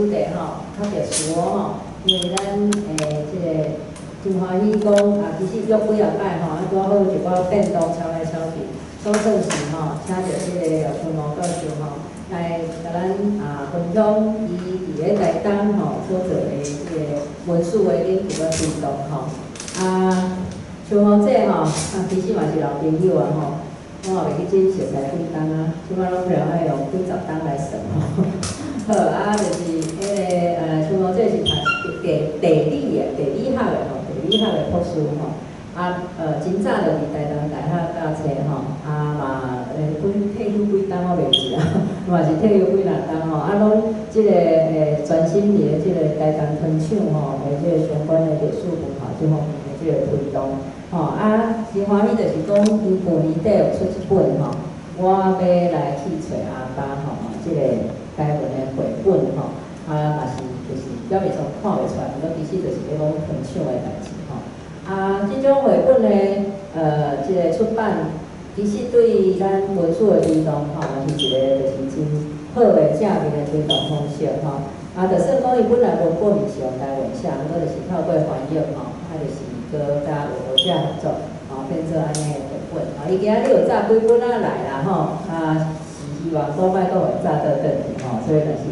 主題吼較特殊哦吼，因為咱這個真歡喜講啊，其實約幾仔擺吼，啊拄好一寡變動超來超去，總算是吼請著這個廖春毛教授吼來共咱啊分享伊佇咧台東吼所做的這個文史的研究佮推動吼。啊，春毛姐吼啊，其實嘛是老朋友啊吼。我嘛袂記這熟似幾冬啊，這擺攏可能愛用幾十冬來算吼。好啊，就是彼個春毛姐是讀地理的，地理學的吼，地理學的博士吼。啊，真早就佇台東大學教冊吼，啊嘛幾退休幾冬我袂記啊，嘛是退休幾若冬吼，啊攏這個專心佇咧這個台東糖廠吼的這個相關的歷史文化這方面的這個推動。吼啊，真歡喜就是講，伊舊年底有出一本吼，我欲來去揣阿爸吼，這個台文的繪本吼，啊嘛是就是表面上看袂出來，毋過其實就是咧講糖廠的代誌吼。啊，這種繪本的這個出版，其實對咱文史的推動吼，嘛是一個就是真好的正面的推動方式吼。啊，就算講伊本來文本毋是用台文寫，毋過就是透過翻譯吼，啊就是閣佮有學者合作，吼變做按呢的繪本。吼，伊今日有紮幾本仔來啦吼，啊是希望講擺閣會紮倒轉去吼，所以就是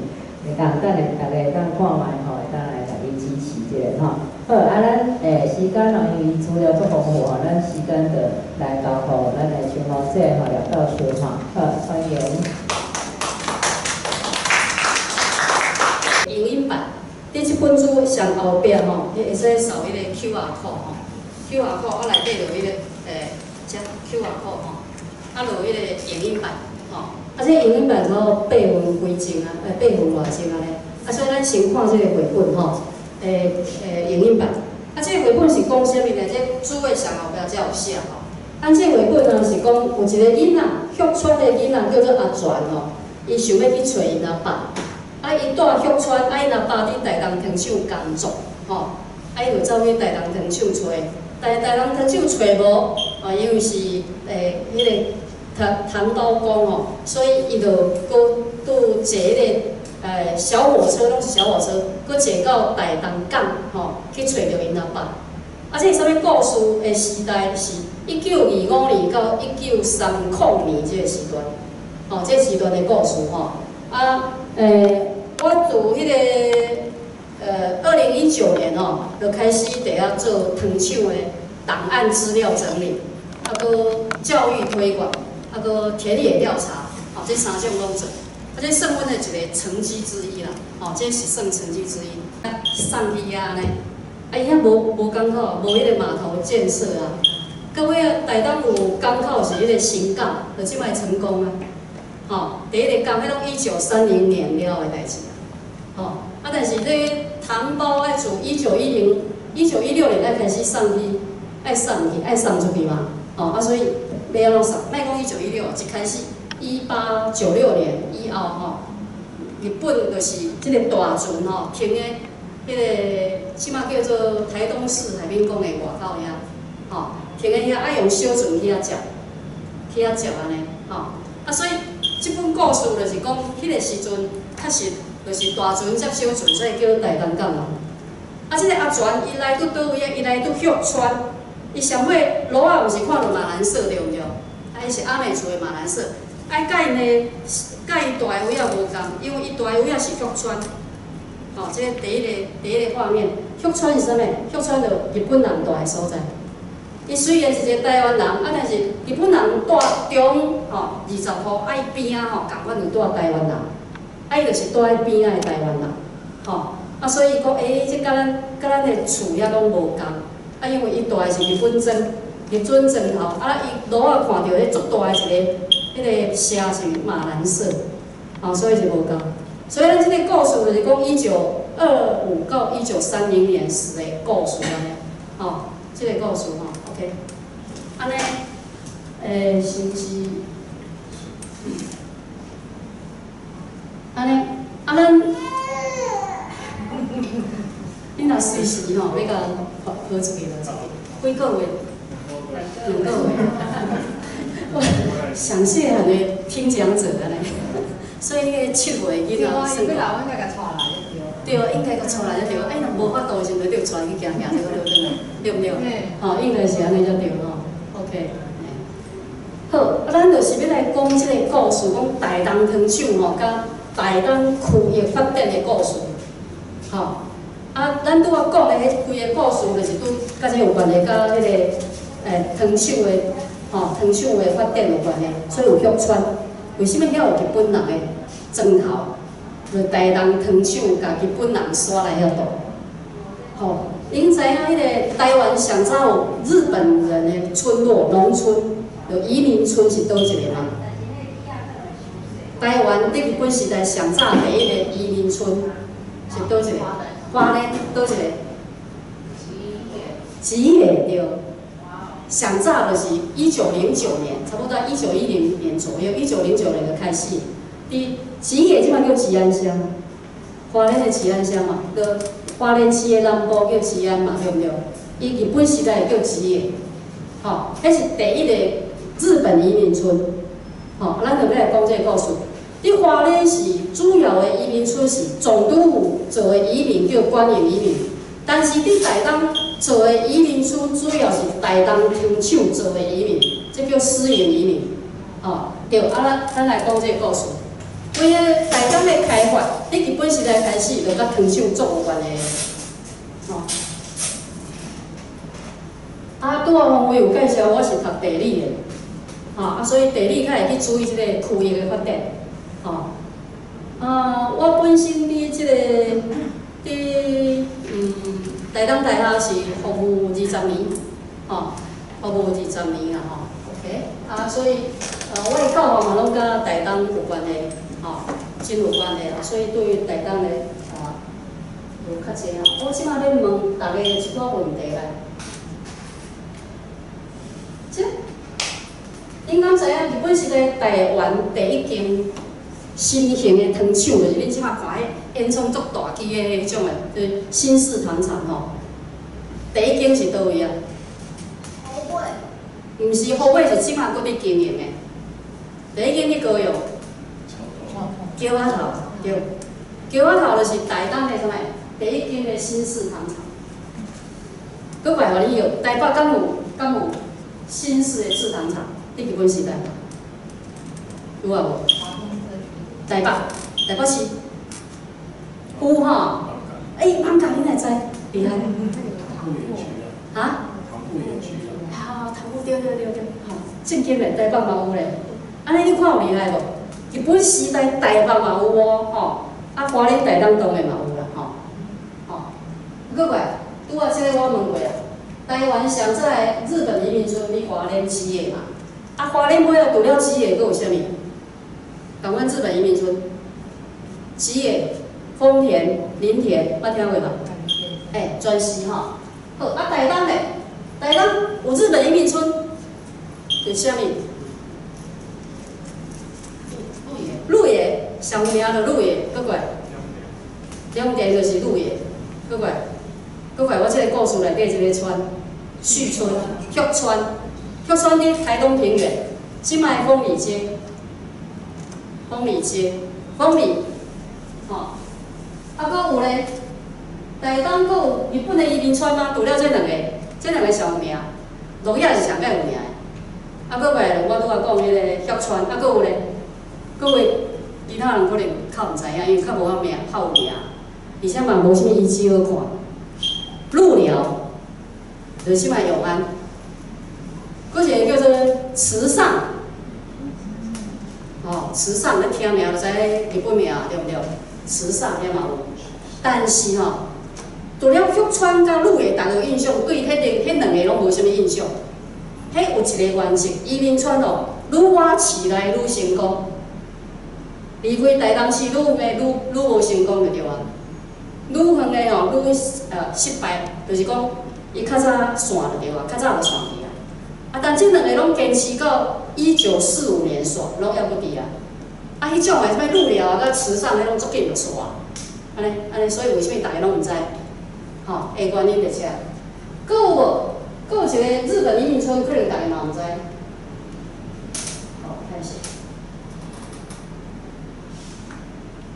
會當等下逐家會當看覓吼，會當來共伊支持一下吼。好，啊咱時間吼，因為資料足豐富吼，咱時間就來交予咱的春毛姐吼，廖教授吼，好，歡迎。影音版，佇這本書上後壁吼，彼會使掃彼個 QR code 吼，QR code 啊內底就有彼個這 QR code 吼，啊就有彼個影音版吼，啊這影音版差不多8分幾鐘啊，8分外鐘按呢，啊所以咱先看這個繪本吼，影音版，啊這個繪本是講啥物呢？這書的上後壁才有寫吼，咱這個繪本呢是講有一個囡仔，旭川的囡仔叫做阿全吼，伊想欲去揣𪜶阿爸。啊！伊住旭川，啊！𪜶阿爸佇台東糖廠工作，吼，啊！伊就走去台東糖廠揣，但是台東糖廠揣無，啊，因為是彼個糖糖包工吼，所以伊就閣拄坐彼個小火車，攏是小火車，閣坐到台東港，吼，去揣著𪜶阿爸。啊，這是啥物故事的時代？是1925年到1930年這個時段，吼，這個時段的故事吼，啊，我自彼個2019年吼，就開始佇遐做糖廠的檔案資料整理，啊，閣教育推廣，啊，閣田野調查，吼，這三種攏做，啊，這算阮的一個成績之一啦，吼，這是算成績之一。送去遐按呢，啊，伊遐無港口，無彼個碼頭建設啊。到尾啊，台東有港口是彼個新港，就這擺成功啊。吼，佇彼個港，彼攏1930年了的代誌啊。吼，啊，但是這糖包愛自1910、1916年才開始送去，愛送去，愛送出去嘛。吼，啊，所以欲按怎送？莫講1916，一開始1896年以後吼，日本就是這個大船吼停佇彼個這擺叫做台東市海濱公園外口遐，吼，停佇遐愛用小船去遐接，去遐接按呢，吼，啊，所以這本故事就是講，彼個時陣確實就是大船接小船，所以叫台東港嘛。啊，這個阿全伊來佇佗位啊？伊來佇旭川，伊上尾鱸仔毋是看著馬蘭色對毋對？啊，伊是阿美族的馬蘭色，啊，佮𪜶的佮伊蹛的位仔無仝，因為伊蹛的位仔是旭川。吼，這個第一個畫面，旭川是啥物？旭川就日本人蹛的所在。伊雖然是一個台灣人，啊，但是日本人蹛中吼20戶，啊，伊邊仔吼仝款就蹛台灣人，啊，伊就是蹛佇邊仔的台灣人，吼，啊，所以伊講，欸，這佮咱的厝遐攏無仝，啊，因為伊蹛的是日本莊，日本莊頭，啊，伊路仔看著彼足大的一個，彼個社是馬蘭社，吼，所以是無仝。所以咱這個故事就是講1925到1930年時的故事按呢，吼，這個故事吼，OK，按呢，是毋是？按呢，啊咱，你若隨時吼欲共抱出去就出去，幾個月？2個月。我上細漢的聽講者按呢，所以彼個7歲囡仔算。對，阮才共帶來對。對，應該閣帶來才對。哎，若無法度的時陣，就帶去行行，再閣倒轉來，對毋對？吼，應該是按呢才對吼。OK。好，啊，咱就是欲來講這个故事，講台東糖廠吼，佮台東區域發展的故事。吼，啊，咱拄仔講的彼規个故事，就是拄佮這有關係，佮彼个糖廠的吼，糖廠的發展有關係，所以有旭川。為啥物遐有日本人的磚頭？就台東糖廠共日本人徙來遐住。吼，𪜶知影彼个台灣上早有日本人的村落、農村，就移民村是佗一个嗎？台灣佇日本時代上早第一個移民村是佗一個？花蓮佗一個？吉野對。上早就是1909年，差不多1910年左右，1909年就開始。佇吉野這擺叫吉安鄉，花蓮的吉安鄉嘛，就花蓮市的南部叫吉安嘛，對毋對？伊日本時代叫吉野，吼，彼是第一個日本移民村，吼，咱就欲來講這个故事。佇花蓮市主要的移民村是總督府做的移民叫官營移民，但是佇台東做的移民村主要是台東糖廠做的移民，這叫私營移民，吼，對，啊，咱來講這个故事。規个台東的開發，佇日本時代開始就佮糖廠足有關係，吼。啊，拄仔方威有介紹，我是讀地理的，吼，啊，所以地理較會去注意這个區域的發展，吼。啊，我本身佇這个佇台東大學是服務20年，吼，服務二十年啊，吼，OK，啊，所以我的教學嘛攏佮台東有關係，吼，真有關係啊，所以對台東的啊有較濟啊。我這擺欲問逐家一寡問題來。這，恁敢知影日本時代台灣第一間新型的糖廠，就是恁這擺看彼煙囪足大支的彼種的，就是新式糖廠吼。第一間是佗位啊？虎尾。毋是虎尾，是這擺閣佇經營的。第一間佇高雄。橋仔頭，對，橋仔頭就是台東的啥物？第一間的新式糖廠。閣過來予你藥，台北敢有敢有新式的製糖廠？佇日本時代有啊無？台北，台北市有吼？欸，艋舺你哪會知？厲害。哈？好，糖布對對對對，吼，正經的台北嘛有咧。按呢你看有厲害無？日本時代台北嘛有哦，吼，啊花蓮台東當然嘛有啦，吼，吼。閣過來，拄仔這个我問過啊，台灣上早的日本移民村佇花蓮吉野嘛，啊花蓮尾仔除了吉野，閣有啥物？仝款日本移民村，吉野、豐田、林田，捌聽過無？欸，全是吼。好，啊台東咧，台東有日本移民村，是啥物？鹿野，上有名就鹿野，閣過來，兩田就是鹿野，閣過來，閣過來，我這个故事內底這个村，旭村、旭川，旭川佇台東平原，這擺豐里街，豐里街，豐里，吼，啊，閣有咧，台東閣有日本的移民村嗎？除了這兩个，這兩个上有名，鹿野是上蓋有名的，啊，閣過來我拄仔講彼个旭川，啊，閣有咧。閣有其他人可能較毋知影，因為較無遐名，較有名，而且嘛無啥物遺跡好看。鹿寮，就是這擺永安，閣一个叫做池上，吼，池上，你聽名就知日本名對毋對？池上遐嘛有，但是吼，除了旭川佮鹿野，逐家有印象，對彼個彼兩个攏無啥物印象。彼有一个原則，移民村哦，愈倚市內愈成功。離開台東市愈遠的愈愈無成功就對啊，愈遠的吼愈失敗，就是講伊較早散就對啊，較早就散去啊。啊，但這兩个攏堅持到1945年煞，攏猶閣佇啊。啊，彼種的啥物鹿寮啊、佮池上，彼攏足緊就散。按呢按呢，所以為啥物逐家攏毋知？吼，的原因佇遮。閣有無？閣有一个日本移民村，可能逐家嘛毋知。好，開始。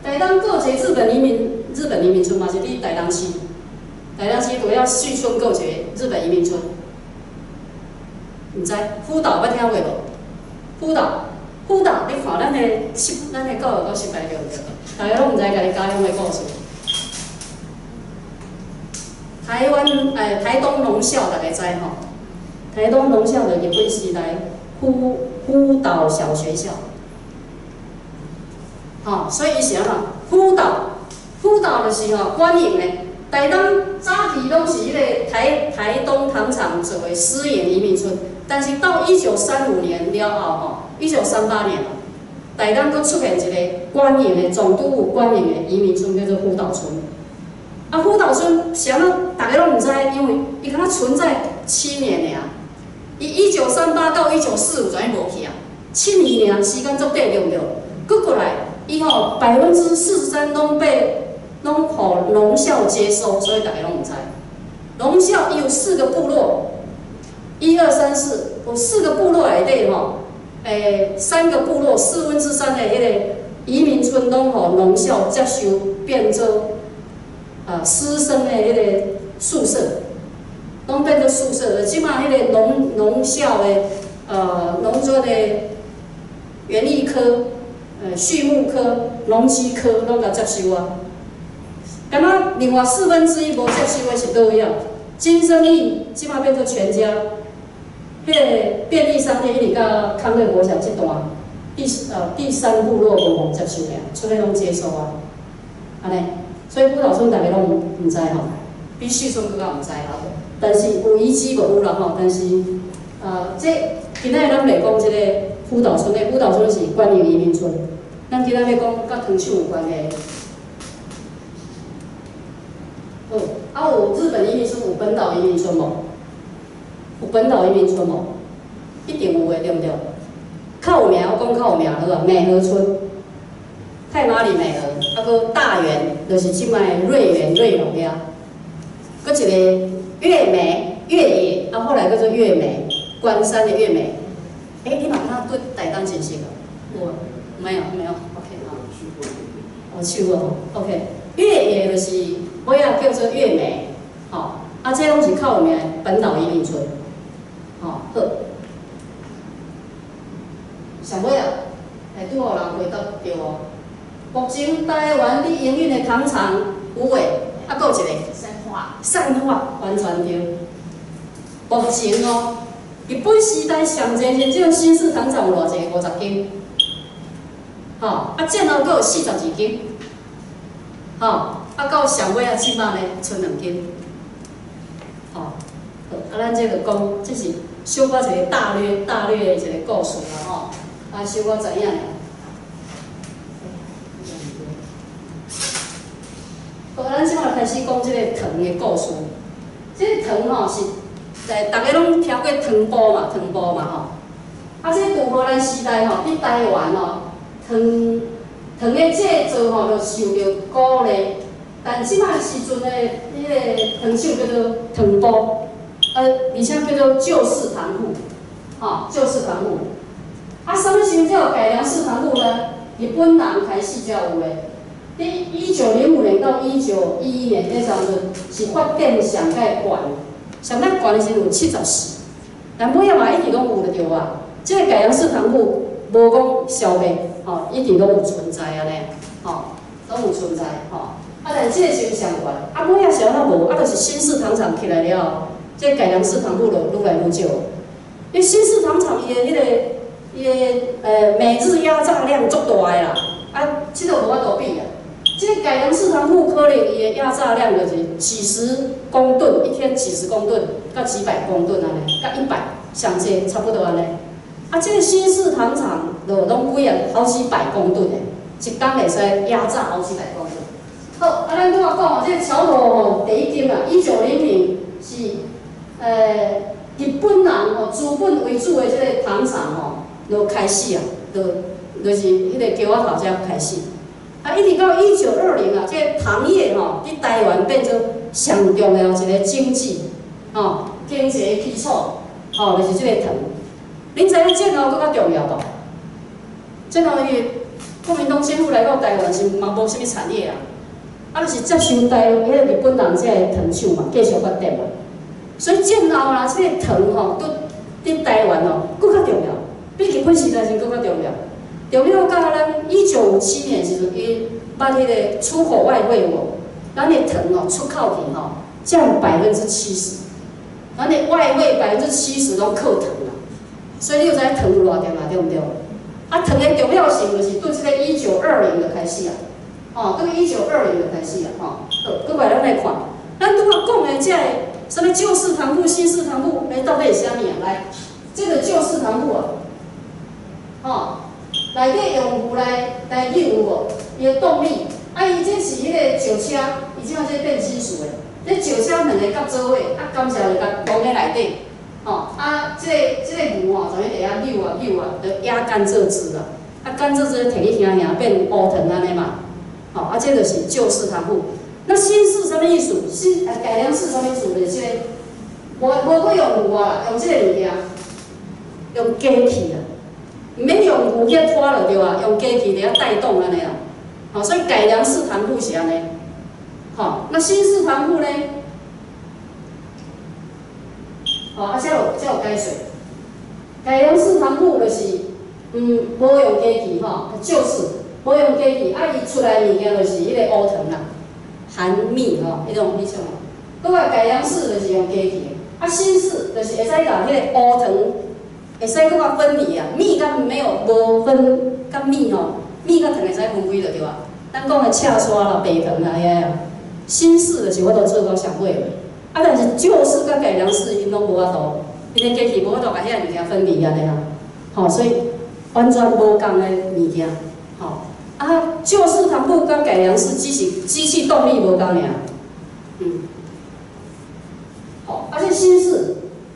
台東閣有一个日本移民日本移民村嘛是佇台東市，台東市除了旭村，閣有一个日本移民村，毋知輔導捌聽過無？輔導，輔導，你看咱的失，咱的教育閣失敗對毋對？大家攏毋知家己家鄉的故事。台灣台東農校大家知吼？台東農校就日本時代輔導小學校，吼，所以伊是按怎？輔導，輔導就是吼官營的。台東早期攏是彼个台東糖廠做的私營移民村，但是到1935年了後吼，1938年，台東閣出現一个官營的總督府官營的移民村，叫做輔導村。啊，輔導村是按怎？逐家攏毋知，因為伊敢若存在7年爾。伊1938到1945全無去啊，7年爾時間足短對毋對？閣過來，伊吼43%攏予農校接收，所以逐家攏毋知。農校伊有四個部落，一二三四，有四個部落內底吼，三個部落3/4的彼個移民村攏予農校接收，變做師生的彼個宿舍，攏變做宿舍。這馬彼個農校的農作的園藝科、畜牧科、農機科攏共接收啊。敢若另外1/4無接收的是佗位啊？金生義這馬變做全家，彼個便利商店一直到康樂國小這段，第三部落無予接收爾，出來攏接收啊，按呢。所以輔導村逐家攏毋知吼，比旭村閣較毋知吼。但是有遺跡無有啦吼，但是這今仔日咱袂講這個輔導村的，輔導村是官營移民村。咱今仔欲講佮糖廠有關的。好，啊有日本移民村，有本島移民村無？有本島移民村無？一定有的，對毋對？較有名，我講較有名好啊，美和村，太麻里美和，啊，閣大園，就是這擺瑞園、瑞隆遐，閣一個月美、越野，啊，後來叫做月美，關山的月美。欸，你嘛敢對台東真熟啊？有無？沒有，沒有，OK 好。我去過，OK。越野就是尾仔叫做月美，吼，啊，這攏是較有名的本島移民村，吼，好。上尾啊，會拄予人回答對哦。目前台灣佇營運的糖廠有的，啊，閣有一個善化，善化完全對。目前哦，日本時代上濟是這種新式糖廠有偌濟？50間，吼，啊，戰後閣有42間，吼，啊，到上尾啊，這擺呢，賰2間，吼，好，啊，咱這個講，這是小可一個大略大略的一個故事啦，吼，啊，小可知影爾。好，咱這擺開始講這個糖的故事。這個糖吼是，逐家攏聽過糖埔嘛，糖埔嘛吼。啊，這舊荷蘭時代吼，佇台灣吼，糖的製造吼，就受著鼓勵。但這擺時陣的彼個糖廠叫做糖埔，而且叫做舊式糖庫，吼，舊式糖庫。啊，啥物時陣才有改良式糖庫呢？日本人開始才有的。佇1905年到1911年這時陣是發展上蓋懸，上蓋懸的時陣有74，但尾仔嘛一直攏有就對啊。這個改良式糖庫無講消滅，吼，一直攏有存在按呢，吼，攏有存在，吼。啊，但這個時陣上懸，啊，尾仔是按怎無？啊，就是新式糖廠起來了後，這個改良式糖庫就愈來愈少。因為新式糖廠伊的彼個伊的每日壓榨量足大的啦，啊，這個無法度比啊。這個改良式糖庫可能伊的壓榨量就是幾十公噸，一天幾十公噸，到幾百公噸按呢，到100，上濟差不多按呢。啊，這個新式糖廠就攏幾啊好幾百公噸的，一工會使壓榨好幾百公噸。好，啊，咱拄仔講哦，這個橋頭吼第一間啊，1900是日本人吼資本為主的這個糖廠吼，就開始啊，就是彼個橋仔頭才開始。啊，一直到1920啊，這個糖業吼，佇台灣變做上重要一個經濟，吼，經濟的基礎，吼，就是這個糖。恁知影戰後閣較重要無？戰後伊國民黨政府來到台灣時，嘛無啥物產業啊。啊，就是接收台彼个日本人這个糖廠嘛，繼續發展嘛。所以戰後啦，這個糖吼，佫佇台灣哦，閣較重要，比日本時代時閣較重要。重要到咱1957年時陣，伊捌彼個出口外匯無？咱的糖哦出口去吼，佔70%，咱的外匯70%攏靠糖啊。所以你有知糖有偌重要，對毋對？啊，糖的重要性就是對這個1920就開始啊，吼，對一九二零就開始啊，吼。好，閣過來咱來看，咱拄仔講的這個啥物舊式糖鋪、新式糖鋪，欸，到底是啥物啊？來，這個舊式糖鋪啊，吼，內底用牛來扭有無？伊的動力，啊，伊這是彼個轎車，伊這擺這變新式的，這轎車兩個佮做伙，啊，甘蔗就共擋佇內底，吼，啊，這個牛吼，就佇遐扭啊扭啊，就壓甘蔗汁啊，啊，甘蔗汁提去兄兄變烏糖按呢嘛，吼，啊，這就是舊式糖鋪。那新式啥物意思？新啊改良式啥物意思？就是這個，無無閣用牛啊，用這個物件，用機器啊，毋免用牛去拖就對啊，用機器佇遐帶動按呢啦。吼，所以改良式糖鋪是按呢。吼，那新式糖鋪呢？吼，啊，這有解說。改良式糖鋪就是，無用機器吼，舊式無用機器，啊，伊出來物件就是彼個烏糖啦，含蜜吼，彼種。閣來改良式就是用機器的，啊，新式就是會使共彼個烏糖，會使閣較分離啊，蜜佮沒有無分佮蜜吼，蜜佮糖會使分開就對啊。咱講的赤沙啦、白糖啦遐啊，新式就是法度做到上尾的，啊，但是舊式佮改良式𪜶攏無法度，𪜶的機器無法度共遐物件分離按呢啦，吼，所以完全無仝的物件，吼。啊，舊式糖鋪佮改良式只是機器動力無仝爾，吼，啊，這新式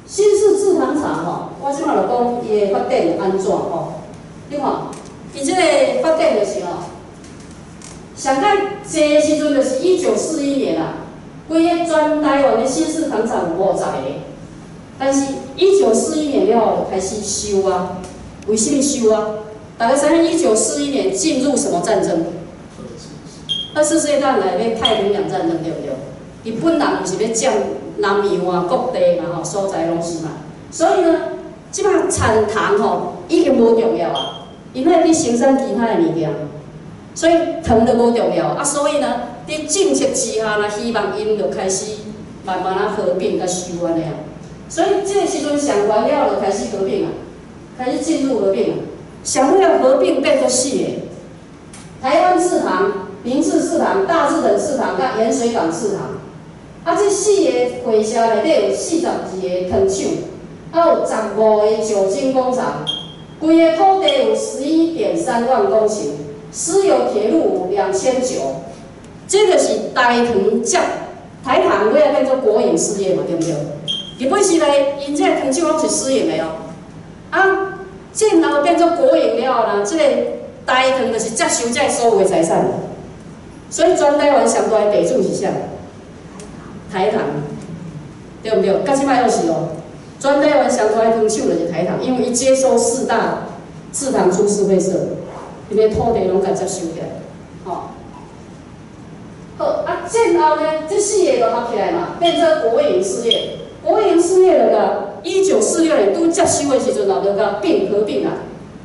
製糖廠吼，我這擺就講伊的發展按怎吼？你看，伊這個發展就是吼，上較濟時陣就是1941年啦，規个全台灣的新式糖廠有50個，但是1941年了後就開始收啊，為啥物收啊？大家知影1941年進入什麼戰爭？二次世界大戰內底太平洋戰爭對毋對？日本人毋是欲佔南洋啊各地嘛吼，所在攏是嘛。所以呢，這擺產糖吼已經無重要啊，𪜶愛去生產其他的物件，所以糖就無重要啊。所以呢，佇政策之下呢，希望𪜶就開始慢慢仔合併佮收按呢啊。所以這個時陣上懸了就開始合併啊，開始進入合併啊。上尾合併變做四個：台灣製糖、明治製糖、大日本製糖、佮鹽水港製糖。啊，這四个會社內底有42個糖廠，啊有15個酒精工廠，規個土地有11.3萬公頃，私有鐵路有2900。這就是台糖接台糖，尾仔變做國營事業嘛，對毋對？日本時代，𪜶這個糖廠攏是私營的哦，啊。戰後變做國營了後啦，這個台糖就是接收這所有的財產，所以全台灣上大的地主是啥？台糖，對毋對？到這擺猶是哦，全台灣上大的糖廠就是台糖，因為伊接收四大製糖株式會社，𪜶的土地攏共接收起來，吼。好，啊，戰後呢，這四個就合起來嘛，變做國營事業。國營事業就共1946年拄接收的時陣哦，就共併合併啊，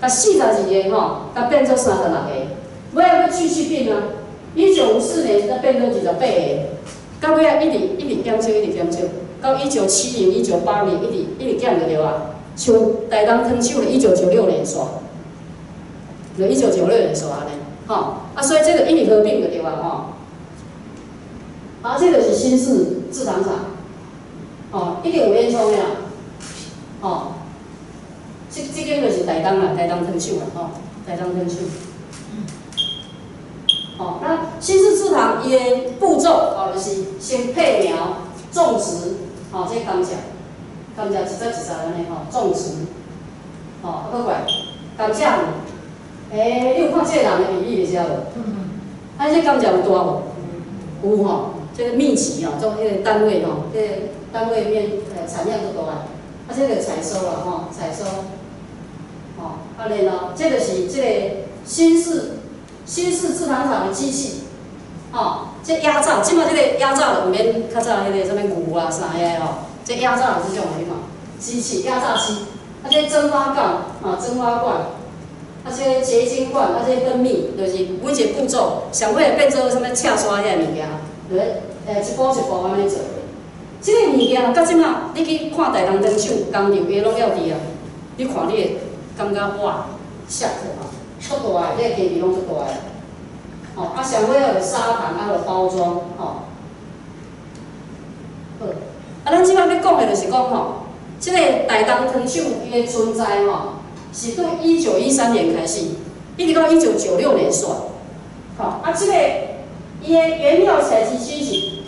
共42個吼，共變做36個，尾仔閣繼續併啊。1954年才變做28個，到尾仔一直一直減少，一直減少，到1970、1980一直一直減就對啊。像台東糖廠，1996年煞，就1996年煞按呢，吼，啊，所以這個一直合併就對啊，吼。啊，這就是新式製糖廠。哦，一定有煙囪的啦，吼，這間就是台東啦，台東糖廠啦，吼，台東糖廠。吼，那新式製糖伊的步驟哦，就是先配苗、種植，吼，這甘蔗，甘蔗一節一節按呢吼，種植，吼，啊，閣過來，甘蔗有，欸，你有看這個人的比例會遮無？啊，這甘蔗有大無？有吼，這個密集哦，做彼個單位吼，這個單位面產量足大，啊，這個採收啦吼，採收，吼，啊然後這就是這個新式製糖廠的機器，吼。這壓榨，這馬這个壓榨就毋免較早彼个啥物牛啊啥遐吼，這壓榨就是這種的嘛，機器壓榨機，啊這蒸發罐，啊蒸發罐，啊這結晶罐，啊這分泌，就是每一个步驟，上尾會變做啥物赤沙遐个物件，就咧一步一步按呢做。這个物件到這馬，你去看台東糖廠工廠，伊攏猶佇啊，你看你會感覺哇，嚇去吼，足大个，這个機器攏足大个。吼，啊，上尾還有砂糖，啊，有包裝，吼。好，啊，咱這擺欲講的就是講吼，這个台東糖廠伊的存在吼，是對1913年開始，一直到1996年煞。吼，啊，這个伊的原料採集區是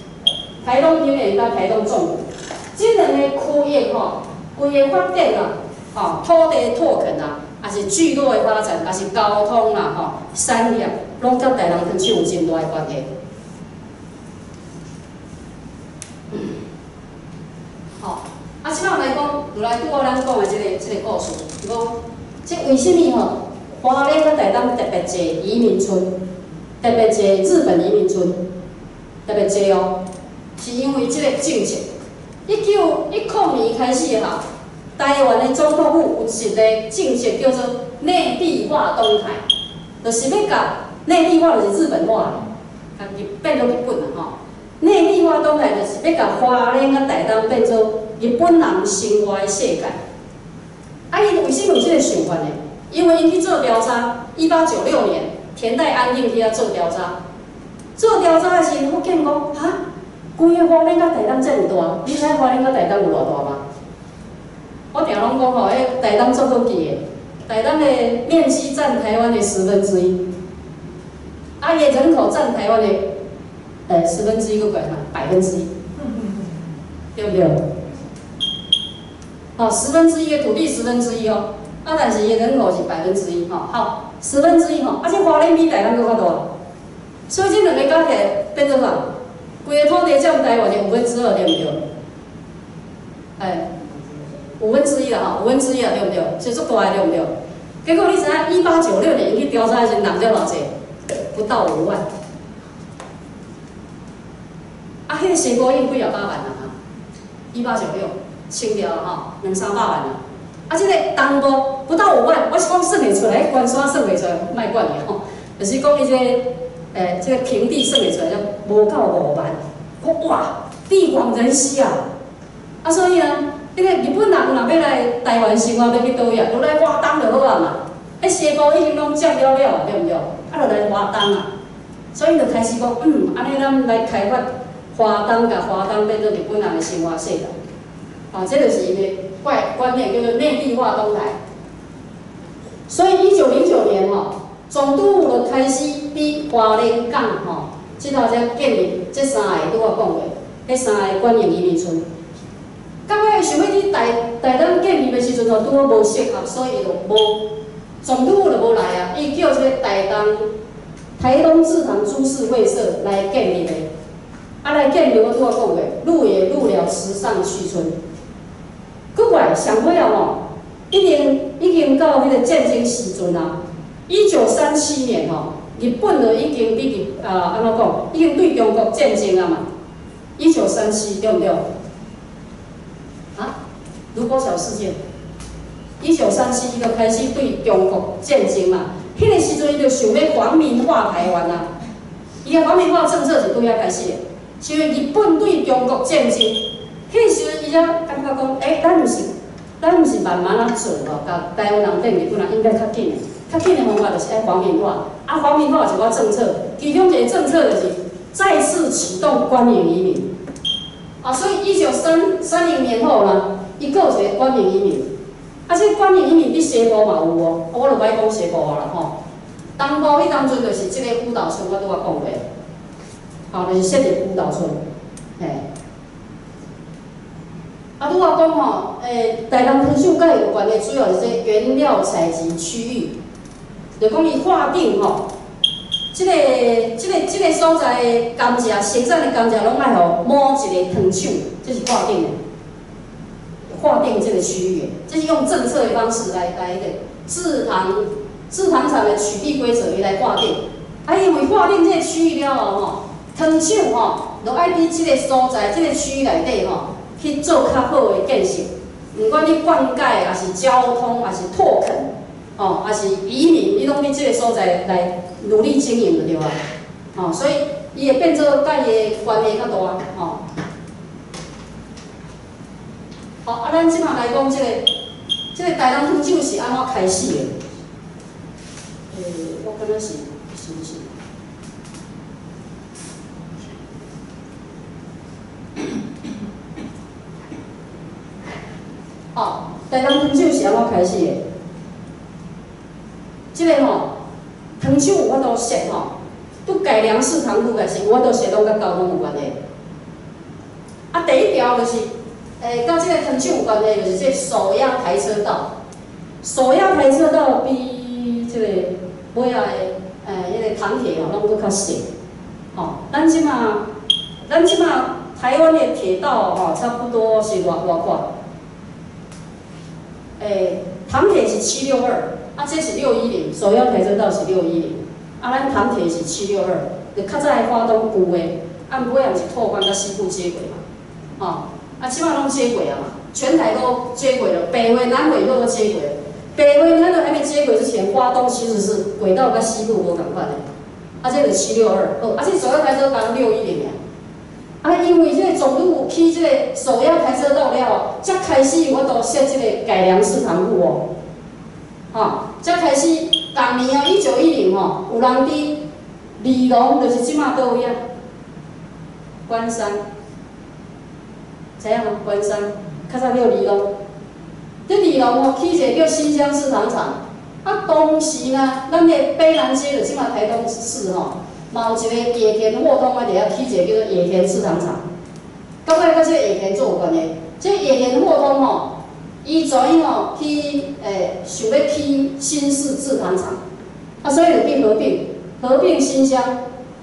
台東平原佮台東縱谷，這兩个區域吼，規个發展啊，吼，土地拓墾啊，抑是聚落的發展，抑是交通啦，吼，產業，攏佮台東糖廠有真大的關係。吼，啊，這擺來講，就來拄仔咱講的這个故事，是講，這為啥物吼，花蓮佮台東特別濟移民村，特別濟日本移民村，特別濟哦，是因為這个政策。1910年開始吼，台灣的總統府有一个政策叫做內地化東台，就是欲共內地化就是日本化，共日變做日本啦吼。內地化東台就是欲共花蓮佮台東變做日本人生活的世界。啊，𪜶為啥物有這个想法呢？因為𪜶去做調查，1896年田代安定去遐做調查，做調查的時陣發現講，哈，規个花蓮佮台東遮爾大，你知影花蓮佮台東有偌大嗎？我定攏講吼，彼台東足好記的，台東的面積佔台灣的1/10，啊，伊的人口佔台灣的，1/10閣懸啥？1%，對毋對？吼，十分之一的土地1/10哦，啊，但是伊的人口是1%吼，好，十分之一吼，啊，這花蓮比台東閣較大，所以這兩个加起來變做啥？規个土地佔台灣的2/5，對毋對？哎，五分之一啦吼，五分之一啊，對毋對？是足大的，對毋對？結果你知影，1896年𪜶去調查的時陣，人才偌濟？不到5萬。啊，彼个西部已經幾仔百萬人啊，1896清掉了吼，兩三百萬人。啊，這个東部不到5萬，我是講算會出來，關山算袂出來，莫管伊吼，就是講伊這個，這个平地算會出來，才無夠5萬。講哇，地廣人稀啊！啊，所以呢，彼个日本人若欲來台灣生活，欲去佗位啊，就來花東就好啊嘛。彼西部已經攏佔了了，對毋對？啊，就來花東啊。所以就開始講，按呢咱來開發花東，共花東變做日本人的生活世界。啊，這就是伊的怪觀念，叫做內地化東台。所以1909年吼，總督府就開始佇花蓮港吼，這頭才建立這三个拄仔講過，彼三个官營移民村。到尾想欲佇台東建立的時陣吼，拄好無適合，所以就無總督府就無來啊。伊叫這個台東製糖株式會社來建立的。啊，來建立我拄仔講過，鹿野鹿寮池上旭村。閣過來上尾啊吼，已經到彼个戰爭時陣啊。1937年吼，日本就已經佇日啊，按怎講？已經對中國戰爭啊嘛。1937對毋對？啊，盧溝橋事件，1937伊就開始對中國戰爭嘛。彼个時陣伊就想欲皇民化台灣啊。伊个皇民化政策是對遐開始的，是因為日本對中國戰爭，彼個時陣伊才感覺講，欸，咱毋是慢慢仔做吼，共台灣人變日本人應該較緊的，較緊的方法就是愛皇民化。啊，皇民化有一寡政策，其中一個政策就是再次啟動官營移民。啊，所以1930年後啦，伊閣有一個官營移民。啊，這個官營移民佇西部嘛有哦，我就袂講西部啊啦吼。東部彼當陣就是這個輔導村，我拄仔講過，吼，就是設立輔導村，嘿。啊，拄仔講吼，台東糖廠佮伊有關的，主要是這原料採集區域，就講伊劃定吼，這個所在的甘蔗，生產的甘蔗攏愛予某一个糖廠，這是劃定的，劃定這個區域的，這是用政策的方式來彼個製糖廠的取締規則，伊來劃定。啊，因為劃定這個區域了後吼，糖廠吼，就愛佇這個所在、這個區內底吼，去做較好的建設。毋管你灌溉，抑是交通，抑是拓墾，吼，抑是移民，你攏佇這個所在來努力經營就對啊。吼，所以伊會變做佮伊的關係較大，吼。好，啊，咱這馬來講這個台東糖廠是按怎開始的？我感覺是，是毋是？哦，台東糖廠是按怎開始的？這個吼，糖廠有法度設吼，拄改良式糖庫開始，有法度設攏佮交通有關係。啊，第一條就是，佮這個糖廠有關係，就是這個手壓台車道。手壓台車道比這個尾仔的，彼個糖鐵吼，攏閣較細。吼，咱這馬台灣的鐵道吼，差不多是偌偌闊。糖鐵是762，啊，這是610，手壓台車道是610，啊，咱糖鐵是762，就較早的花東舊的，啊，尾仔毋是拓寬佮西部接軌嘛，吼，啊，這馬攏接軌啊嘛，全台都接軌了，北回南回都接軌了。北回南回還沒接軌之前，花東其實是軌道佮西部無仝款的，啊，這個762，好，啊，這手壓台車道610爾。啊，因為這個總督府起這個手壓台車道了後，才開始有法度設這個改良式糖庫哦，吼，才開始當年哦，1910吼，有人佇里龍，就是這馬佗位啊，關山，知影無？關山，較早叫里龍，佇里龍哦，起一個叫新鄉製糖廠，啊，當時呢，咱的卑南街就這馬台東市吼。嘛有一個野田貨通啊，佇遐起一個叫做野田製糖廠，到尾佮這個野田做有關係。這個野田貨通吼，伊怎樣吼去想欲起新市製糖廠，啊，所以就去合併，合併新鄉，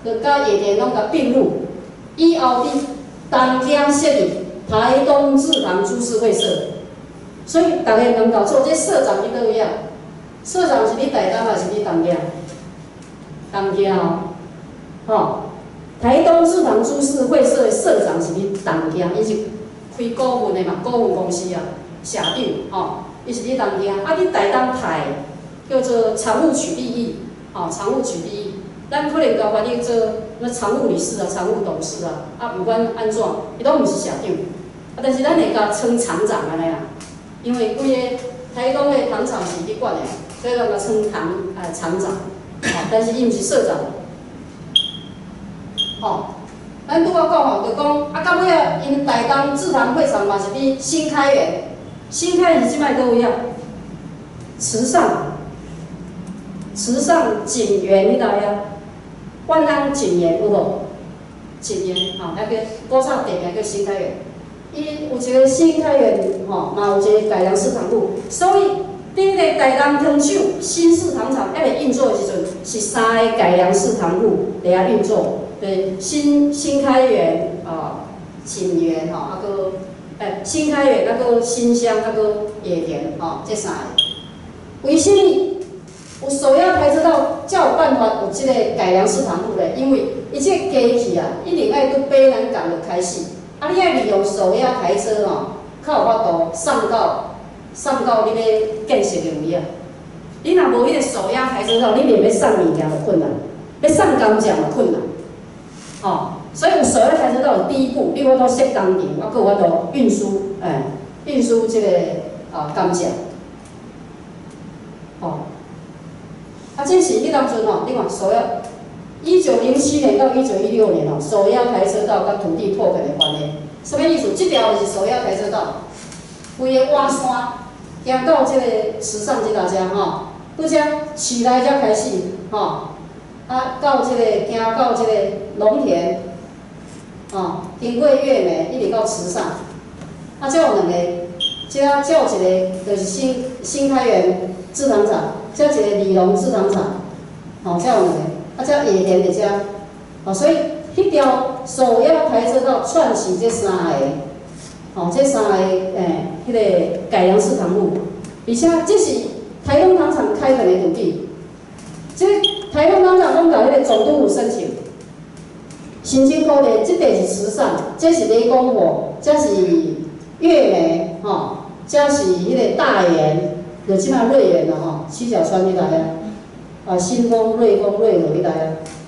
就佮野田攏共併入，以後佇東京設立台東製糖株式會社，所以逐家問到做這社長佇佗位啊？社長是佇台東還是佇東京？東京哦。吼，台東製糖株式會社的社長是佇東京，伊是開股份的嘛，股份公司啊，社長吼，伊是佇東京，啊，佇台東派叫做常務取利益，吼，常務取利益，咱可能共翻譯做那常務理事啊、常務董事啊，啊，毋管按怎，伊攏毋是社長，啊，但是咱會共稱廠長按呢啦，因為規个台東的糖廠是伊管的，所以咱共稱糖廠長，吼，但是伊毋是社長。吼，咱拄仔講吼，就講啊，到尾仔𪜶台東製糖會廠嘛是佇新開園，新開園是這擺佗位啊？池上，池上錦園彼搭遐，萬安錦園有無？錦園吼，遐個古早地名叫新開園，伊有一個新開園吼，嘛有一個改良式糖庫，所以佇彼個台東糖廠新式糖廠猶未運作的時陣，是三个改良式糖庫佇遐運作。對，新開園啊，錦園吼，啊閣，新開園，啊閣新鄉，啊閣野田吼，這三个。為啥物有手壓台車道才有辦法有這個改良式糖庫咧？因為伊這個機器啊，一定愛佇卑南港就開始，啊，你愛利用手壓台車吼，較有法度送到你欲建設的位啊。你若無彼個手壓台車道，你連欲送物件都困難，欲送甘蔗嘛困難。吼，所以有手壓台車道是第一步，你有法度設工廠，啊，閣有法度運輸，運輸這個啊甘蔗。吼，啊，這是彼當陣吼，你看手壓，1907年到1916年吼，手壓台車道佮土地拓墾的關係，啥物意思？這條就是手壓台車道，規个瓦山行到這個池上這搭遮吼，拄才市內才開始吼。啊，到這個行到這個農田，吼，經過月眉，一直到池上，啊，這有兩個，這這有一個就是新開園製糖廠，這一個里龍製糖廠，吼，這有兩個，啊，這野田佇遮，吼，所以彼條手壓台車道串起這三个，吼，這三个彼個改良式糖庫，而且這是台東糖廠開墾的土地，這台東糖廠攏共彼個總督府申請，申請土地，這塊是池上，這是雷公火，這是月眉，吼，這是彼个大園，就這馬瑞園啦，吼，七角川彼內啊，啊新豐、瑞豐、瑞和彼內啊，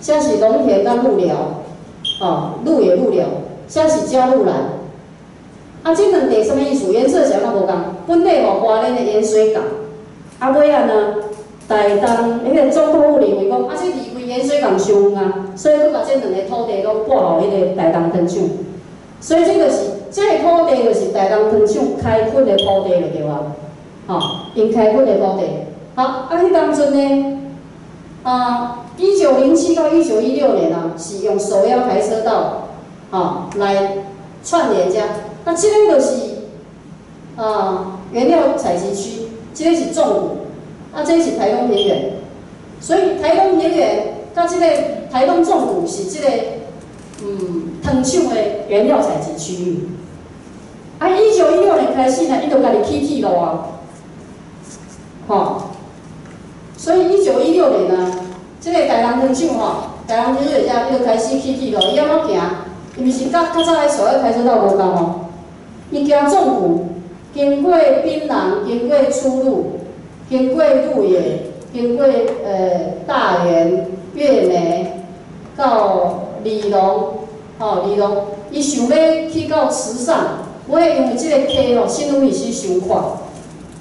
這是農田佮鹿寮，吼，鹿野鹿寮，這是加路蘭。啊，這兩塊啥物意思？顏色是按怎無仝？本底吼花蓮的鹽水港，啊尾仔呢，台東彼个總督府認為講，啊這離開鹽水港傷遠啊，所以閣共這兩个土地攏撥予彼个台東糖廠。所以這就是這个土地，就是台東糖廠開墾的土地就對啊，吼，𪜶開墾的土地。好，啊，彼當陣呢，啊，1907到1916年啊，是用手搖台車道，吼，來串聯遮。啊，這个就是啊原料採集區，這个是縱谷，啊，這是台東平原。所以台東平原佮這個台東縱谷是這個糖廠的原料採集區域。啊，1916年開始呢，伊就家己起鐵路啊，吼。所以1916年啊，這個台東糖廠吼，台東糖廠遮伊就開始起鐵路，伊按怎行？伊毋是佮較早的手搖台車道無仝哦，伊行縱谷，經過檳榔，經過初鹿，經過鹿野，經過大園、月眉，到二龍，吼二龍，伊想欲去到池上，尾因為這个溪吼，新丰溪傷闊，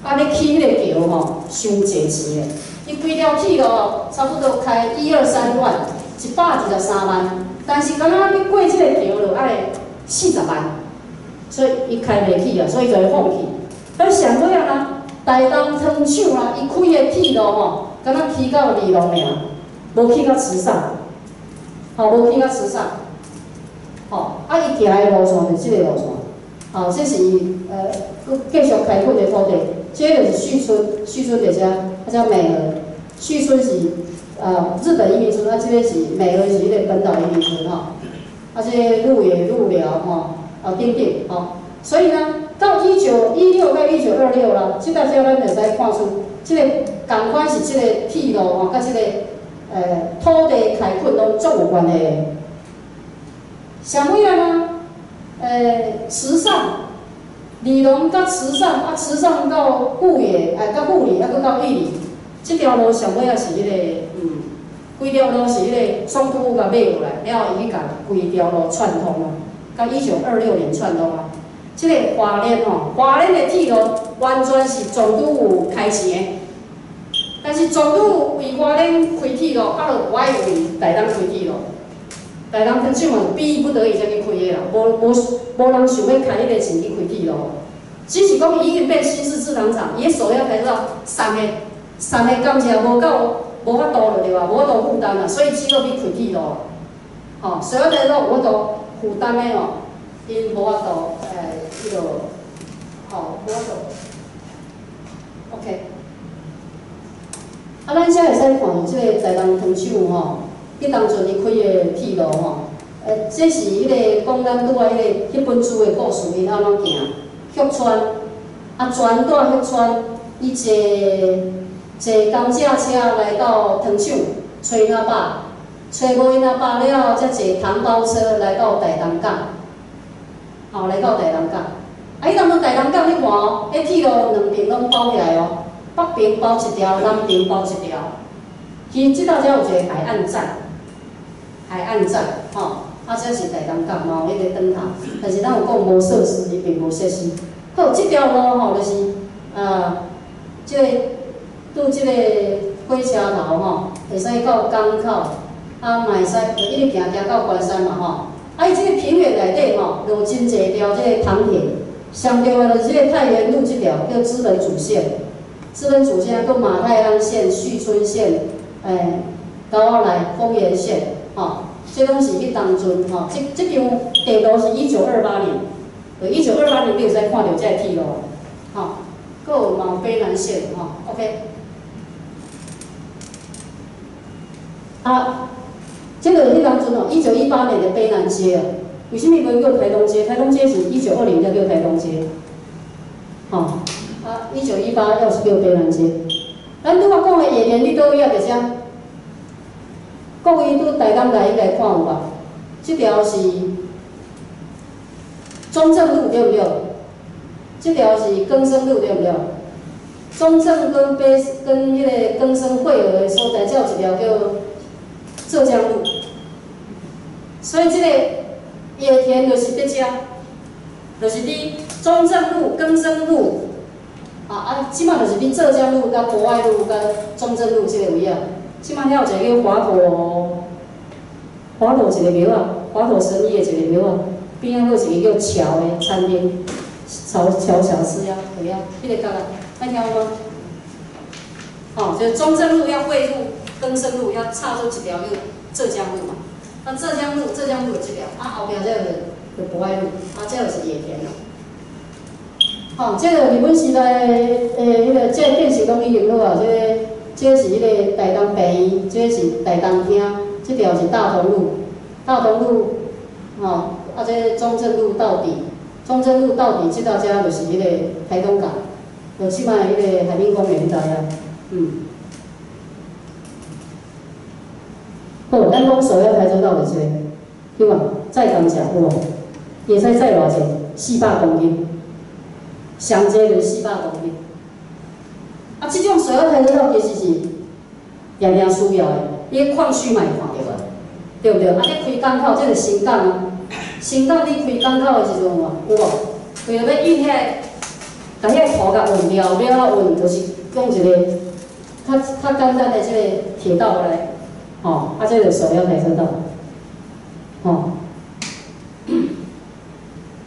啊，欲起彼个橋吼，傷濟錢的。伊規條鐵路差不多開一二三萬，123萬，但是敢若欲過這個橋就愛40萬，所以伊開袂起啊，所以就會放棄。但上尾啊，台東糖廠啊，伊開的鐵路吼，敢若起到二龍爾，無起到池上，吼，無起到池上，吼，啊，伊行的路線就是這个路線，吼，這是伊閣繼續開墾的土地，這个就是旭村，旭村佇遮，啊，這美和，旭村是日本移民村，啊，這个是美和是彼个本島移民村吼，啊，這个鹿野鹿寮吼，啊等等吼，所以呢，到1916到1926啦，這搭遮咱會使看出，這个仝款是這個鐵路吼，佮這个土地開墾攏足有關係的。啥物啊呢？池上，二龍佮池上，啊池上到富野，哎，到富里，啊閣到玉里，這條路上尾仔是彼个，規條路是彼个總督府共買落來，了後伊去共規條路串通啊，到1926年串通啊。這个花蓮吼，花蓮的鐵路完全是總督府開錢的，但是總督府為花蓮開鐵路，啊，就無愛為台東開鐵路。台東糖廠嘛，逼不得已才去開的啦，無人想欲開彼个錢去開鐵路。只是講伊已經變新式製糖廠，伊的手搖台車道送的甘蔗無夠，無法度就對啊，無法度負擔啦，所以只好去開鐵路。吼，手搖台車道有法度負擔的吼，𪜶無法度，彼个，吼，無法度。OK。啊，咱遮會使看著這个台東糖廠吼，彼當陣伊開的鐵路吼，這是彼个講咱拄仔彼個彼本書的故事，𪜶按怎行？旭川，啊，全帶旭川，伊坐甘蔗車來到糖廠，揣𪜶仔爸，揣無𪜶仔爸了後，才坐糖包車來到台東港，吼，來到台東港。啊，彼當陣台東港你看哦，彼鐵路兩邊攏包起來哦，北邊包一條，南邊包一條。其實這搭才有一個海岸站，海岸站，吼，啊，這是台東港嘛，有彼個燈塔，但是咱有講無設施，伊並無設施。好，這條路吼，就是啊，這個拄這個火車頭吼，會使到港口，啊，嘛會使一直行行到關山嘛吼。啊，伊這個平原內底吼，就有真濟條這個糖田，上重要就是這個太原路這條叫知本主線，知本主線閣馬太鞍線、旭村線，高仔內豐原線，吼，這攏是彼當陣吼，這張地圖是一九二八年，一九二八年你會使看著這个鐵路，吼，閣有嘛有卑南線，吼，OK。啊，這個彼當陣哦，1918年的卑南街啊，為啥物無叫台東街？台東街是1920才叫台東街，吼，啊，1918要是叫卑南街。咱拄仔講的野田佇佗位啊？佇遮，各位拄台東來應該看有吧？這這條是中正路對毋對？這條是更生路對毋對？中正跟北跟彼个更生匯合的所在，才有一條叫浙江路。所以這個野田就是佇遮，就是佇中正路、更生路，這馬就是佇浙江路、佮博愛路、佮中正路這个位啊。這馬遐有一个叫華佗，華佗一個廟啊，華佗神醫的一個廟啊，邊仔閣有一個叫橋的餐廳，橋橋小吃啊，對啊，彼个角啊，捌聽過無？吼，就中正路要匯入更生路，要插出一條叫浙江路嘛。啊，浙江路，浙江路有這條，啊後壁這个就博愛路，啊，這就是野田啦。吼，這个日本時代的彼个，這个電視攏已經好啊，這个這是彼个台東病院，這是台東廳，這條是大同路，大同路，吼，啊，這中正路到底，中正路到底，這到遮就是彼個台東港，就這擺彼個海濱公園彼啊，嗯。好，咱講首要台車道就是這個，對無？載感謝有無？會使載偌濟？400公斤，上濟就是400公斤。啊，這種手搖台車道其實是定定需要的，你礦區嘛會看著啊，對毋對？啊，你開港口，這個新港啊，新港你開港口的時陣有無？有無？為著欲運遐个，共遐土共運掉，欲按怎運，就是用一個較較簡單的這個鐵道來，吼，啊，這個手搖台車道，吼。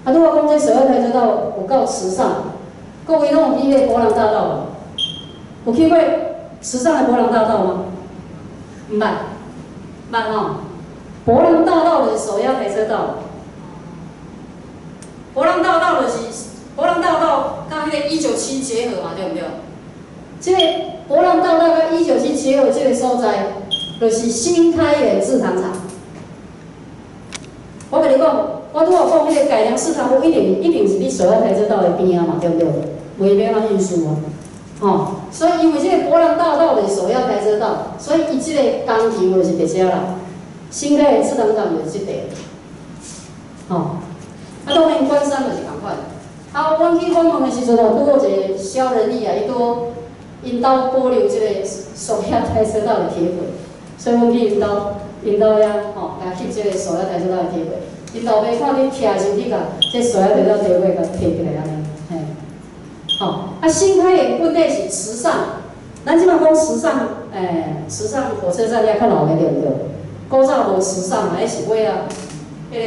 啊，拄仔講這手搖台車道有夠池上，各位攏有去彼个伯朗大道無？有去過池上的伯朗大道嗎？毋捌，捌吼。伯朗大道就是手搖台車道。伯朗大道就是伯朗大道，佮彼个197結合嘛，對毋對？這個伯朗大道佮197結合這個所在，就是新開園製糖廠。我共你講，我拄仔講彼個改良式糖屋，一定一定是佇手搖台車道的邊仔嘛，對毋對？袂欲按怎運輸啊？吼，所以因為這個伯朗大道就是手搖台車道，所以伊這個工廠就是佇遮啦。新開園製糖廠就是這塊，吼。啊，當然關山就是仝款。啊，阮去訪問的時陣吼，拄好一個蕭仁義啊，伊拄𪜶兜保留這個手搖台車道的鐵軌，所以阮去𪜶兜，𪜶兜遐吼，共翕這個手搖台車道的鐵軌。𪜶老爸看你徛時去共這手搖台車道鐵軌共提起來按呢，嘿。吼，啊，新開園本底是池上，咱這擺講池上，欸，池上火車站遐較老的對毋對？古早無池上嘛，彼是尾仔，彼个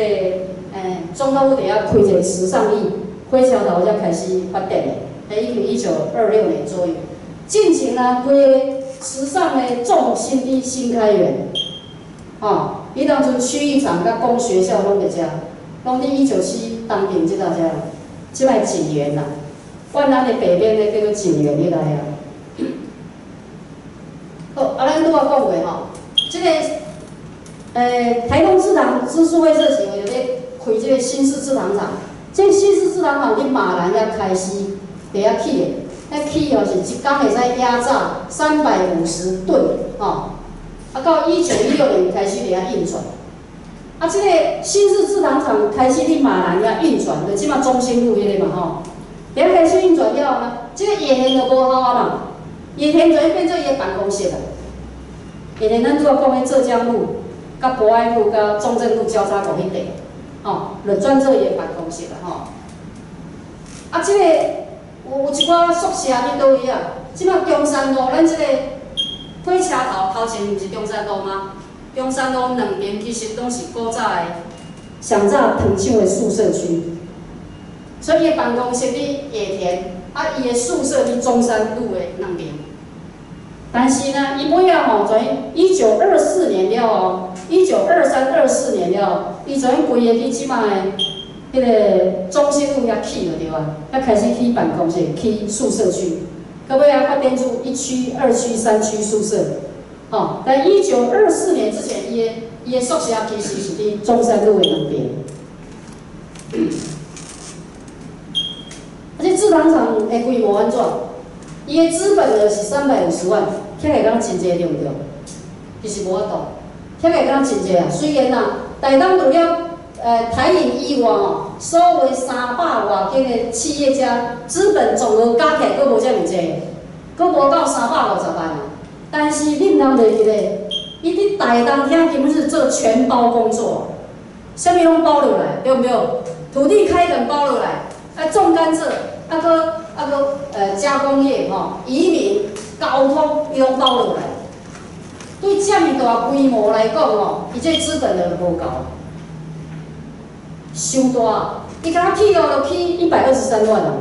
欸，總統府佇遐開一個池上驛，火車頭才開始發展的，佇已經1926年左右。進前啊，規个池上的重心佇新開園，吼，彼當陣區域廠佮公學校攏佇遮，攏佇197東邊這搭遮，這擺錦園啦，萬安的北邊咧叫做錦園彼搭遐。好，啊，咱拄仔講過吼，這個欸，台東製糖株式會社是為著咧開這個新式製糖廠，這個新式製糖廠佇馬蘭遐開始佇遐起的，彼起哦是一工會使壓榨350噸，吼，啊到1916年開始佇遐運轉，啊，這個新式製糖廠開始佇馬蘭遐運轉，就這馬中興路彼個嘛吼，佇遐開始運轉了後呢，這個野田就無效啊嘛，野田就變做伊的辦公室啦。野田咱拄仔講彼浙江路、佮博愛路、佮中正路交叉口彼塊，吼，就轉做伊的辦公室啦吼。啊，這個有一寡宿舍佇佗位啊？這馬中山路，咱這個火車頭頭前毋是中山路嗎？中山路兩邊其實攏是古早的上早糖廠的宿舍區，所以伊的辦公室佇野田，啊，伊的宿舍佇中山路的兩邊。但是呢，伊尾仔吼，從1924年了後，1923、24年了後，伊就規个佇這馬的彼个中興路遐起就對啊，遐開始起辦公室、起宿舍區，到尾仔發展出1區、2區、3區宿舍，吼。但1924年之前，伊的宿舍其實是佇中山路的兩邊。啊，這製糖廠的規模按怎？伊的資本額是350萬，聽起來敢若真濟對毋對？其實無法度，聽听起来敢若真濟啊。雖然啊，台東除了台銀以外吼，所有300外間的企業家資本總額加起來，閣無遮爾濟，閣無到350萬啊。但是你毋通袂記咧，伊佇台東遐根本是做全包工作，啥物攏包落來，對毋對？土地開墾包落來，啊種甘蔗，啊閣啊閣加工業吼，移民、交通，伊攏包落來。對遮爾大規模來講吼，伊這資本就無夠，傷大。伊敢若起路就起123萬哦，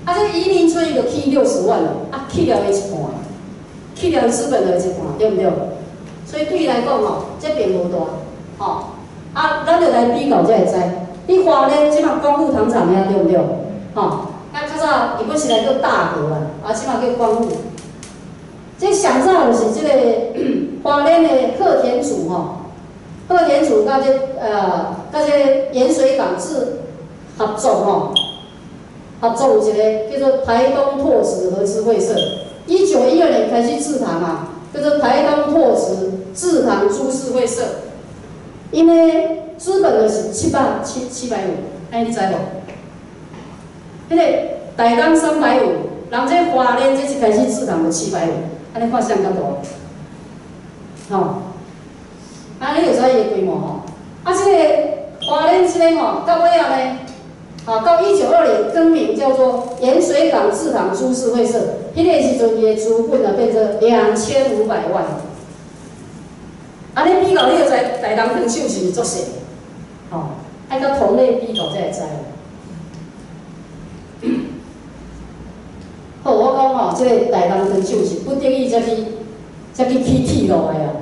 啊這移民村伊就起60萬哦，啊去了伊一半，去了伊資本就一半，對毋對？所以對伊來講吼，這並無大，吼。啊，咱就來比較才會知。你花蓮這馬光復糖廠遐對毋對？吼，啊較早伊本是來叫大和啊，啊這馬叫光復。這上早就是這個花蓮的鶴田組吼，鶴田組佮這鹽水港制合作吼，合作有一個叫做台東拓殖合資會社，1912年開始製糖啊，叫做台東拓殖製糖株式會社，𪜶的資本就是七百七七百五，按呢你知無？彼個台東350，人這花蓮這一開始製糖就七百五。按呢看啥較大？吼，按呢就知伊的規模吼。啊，這個花蓮這個吼，到尾仔呢，啊，到1920更名叫做鹽水港製糖株式會社，彼個時陣伊的資本啊變做2500萬。按呢比較，你就知台東糖廠是毋是足細？吼，愛佮同類比較才會知。好，我講吼，這個台東糖廠是不得已才去起鐵路的啊，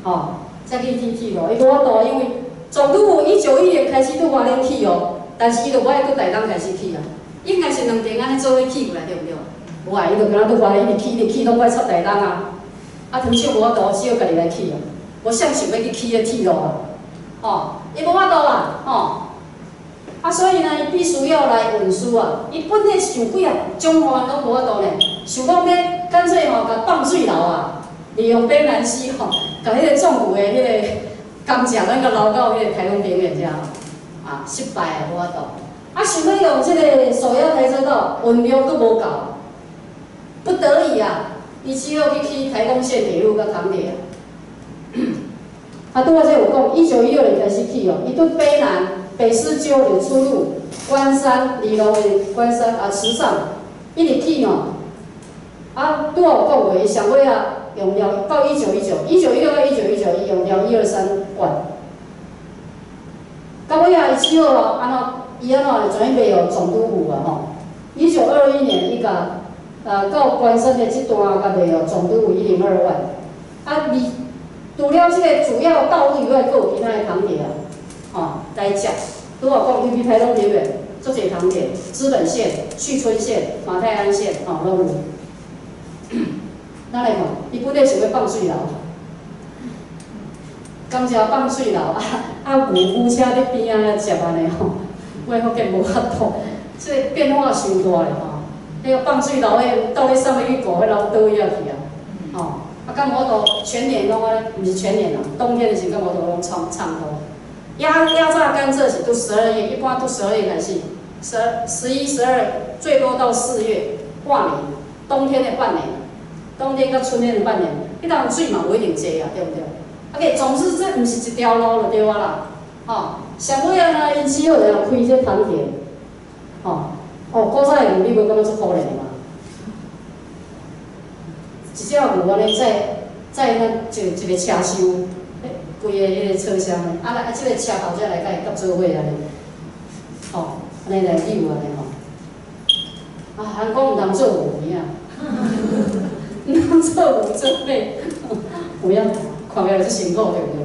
吼，才去起鐵路。伊無法度，因為總督府191年開始佇花蓮起哦，但是伊就無愛佇台東開始起啊，應該是兩爿按呢做伙起過來，對毋對？無愛，伊就敢若佇花蓮一直起，一直起，攏愛插台東啊。啊，糖廠無法度，只好家己來起啊。無啥想欲去起彼鐵路啊，吼，伊無法度啊，吼。啊，所以呢，伊必須要來運輸啊。伊本來想幾啊種方案攏無法度呢，想講欲乾脆吼，共放水流啊，利用卑南溪吼，共彼個縱谷的彼個甘蔗咱共流到彼個台東平原遮，啊，失敗啊，無法度。啊，想欲用這個手搖台車道，運量閣無夠，不得已啊，伊只好去起台東線鐵路佮糖鐵啊。啊，拄仔這有講，1916年開始起哦，伊對卑南、北勢丘的出入、關山、二龍的關山啊、池上，一直起吼。啊，拄仔有講過，伊上尾啊用了到1919，1916到1919，伊用了123萬。到尾啊，伊只好按怎？伊按怎就轉去賣予總督府啊吼。1921年，伊共到關山的這段共賣予總督府102萬。啊，二除了這個主要道路以外，閣有其他的糖鐵啊，吼來接。拄仔講，入去台東平原，足濟糖鐵，知本線、旭春線、馬太鞍線，吼攏有。咱來看，伊本來想欲放水流，甘蔗放水流啊啊牛牛車佇邊仔接按呢吼，我福建無法度，這個變化傷大咧吼。彼個放水流，彼到底啥物去顧，彼流佗位仔去啊？吼，啊，敢無法度全年攏按呢？毋是全年啊，冬天的時陣敢無法度攏暢暢通。壓榨甘蔗是拄12月，一般拄十二月開始，十二、十一、十二，最多到4月，半年，冬天的半年，冬天佮春天的半年，彼當水嘛無一定濟啊，對毋對？OK，總之這毋是一條路就對啊啦，吼，上尾仔呢，𪜶只好就開這糖鐵，吼，哦，古早的牛你無感覺足可憐的嗎？一隻牛按呢載載咱一一個車廂，規个彼個車廂，啊來啊，這個車頭才來共伊佮做伙按呢，吼，按呢來扭按呢吼，啊，人講毋通做牛有影，毋通做牛做馬，有影，看起來足辛苦對毋對？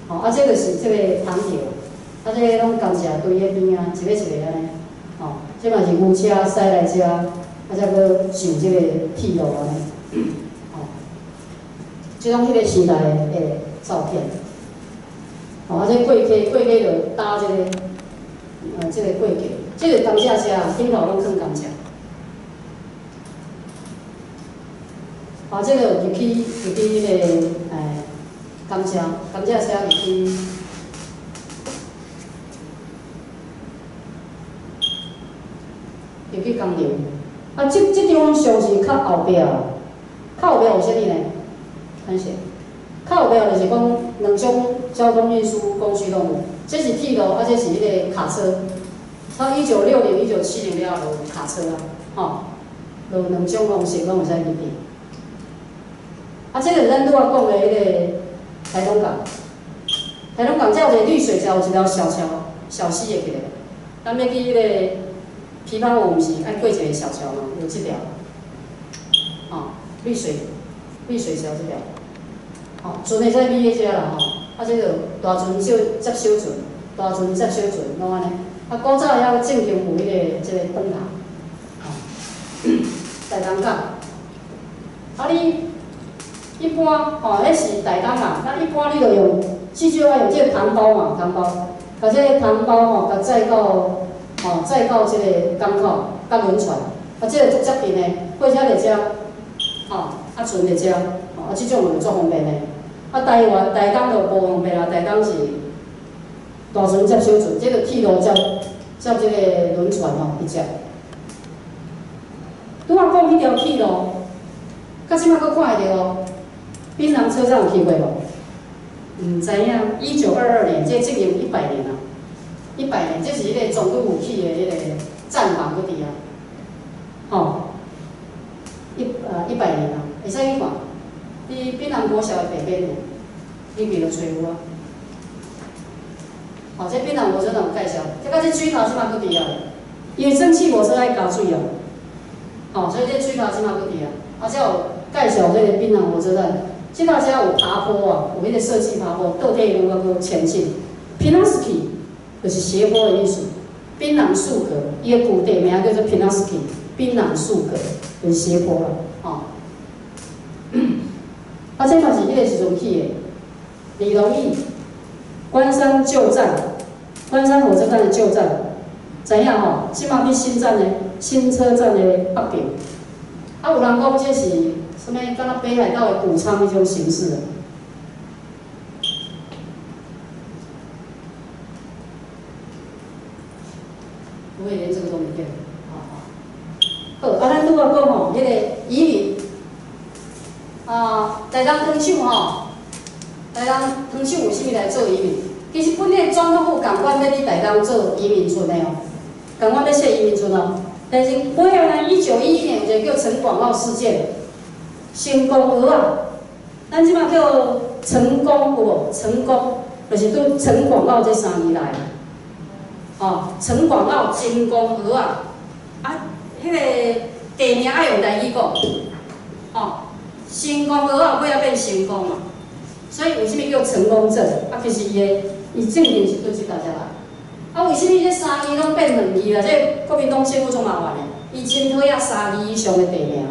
吼，啊，這就是這個糖鐵，啊，這個攏甘蔗堆佇邊仔，一个一个按呢，吼，這嘛是牛車駛來遮，啊，才閣上這個鐵路按呢，吼，這攏彼個時代的照片，吼，啊，這過溪過溪就搭這個，這個過橋，這個甘蔗車頂頭攏囥甘蔗。啊，這個入去入去彼個。感谢，感谢车入去。入去工厂。啊，這張相是較後壁，較後壁有啥物呢？歹勢，較後壁就是講兩種交通運輸工具攏有，這是鐵路，啊，這是彼個卡車。到1960、1970了後，就有卡車啊，吼，就兩種方式攏會使入去。啊，這個咱拄仔講的彼個台東港，台東港這有一個綠水橋，有一條小橋，小溪會記得。咱欲去彼個琵琶湖，毋是愛過一個小橋嗎？有這條，吼，綠水橋這條，吼，船會使覕佇遮啦，吼，啊，這個大船接小船，大船接小船，攏按呢。啊，古早遐正經有彼個這個燈塔，吼，台東港。啊，你一般吼，彼是台東啊，咱一般你就用，至少愛用這個糖包嘛，糖包，共這個糖包吼，共載到，吼，載到這個港口，佮輪船，啊，這個足接近的，火車佇遮，吼，啊，船佇遮，吼，啊，這種就足方便的。啊，台灣台東就無方便啦，台東是大船接小船，這個鐵路接這個輪船吼去接。拄仔講彼條鐵路，到這擺閣看會著哦。檳榔車站有去過無？毋知影。1922年，這進行100年啊，100年，這是彼個總督府起的彼個站房閣佇啊，吼，100年啊，會使去看。佇檳榔國小的北邊，你去就揣有啊。吼，這檳榔火車站有介紹，這甲這水頭這擺閣佇啊，因為蒸汽火車愛加水啊，吼，所以這水頭這擺閣佇啊，啊，才有介紹這個檳榔火車站。這搭遮有爬坡啊，有彼個設計爬坡，倒退路猶閣前進。Pinaski 就是斜坡的意思，檳榔樹閣，伊的舊地名叫做 Pinaski，檳榔樹閣就是斜坡啦，吼。啊，這嘛是彼個時陣起的，李龍義，關山舊站，關山火車站的舊站，知影吼？這馬佇新站的新車站的北邊。啊，有人講這是啥物？敢若北海道的谷倉彼種形式。不會連這個都沒變，好，好，啊，咱拄仔講吼，彼個移民，啊，台東糖廠吼，台東糖廠為啥物來做移民？其實本來總統府仝款欲佇台東做移民村的哦，仝款欲設移民村哦。但是尾仔呢，1911年有一個叫陳廣澳事件，成功蚵仔，咱這擺叫成功有無？成功就是對陳廣澳這三字來。哦，陳廣澳成功蚵仔，啊，彼個地名愛用台語講，哦，成功蚵仔尾仔變成功嘛，所以為啥物叫成功鎮？啊，其實伊的伊正面是對這大家來。啊，為啥物這三字攏變兩字啊？這國民黨政府足麻煩的，伊真討厭三字以上的地名，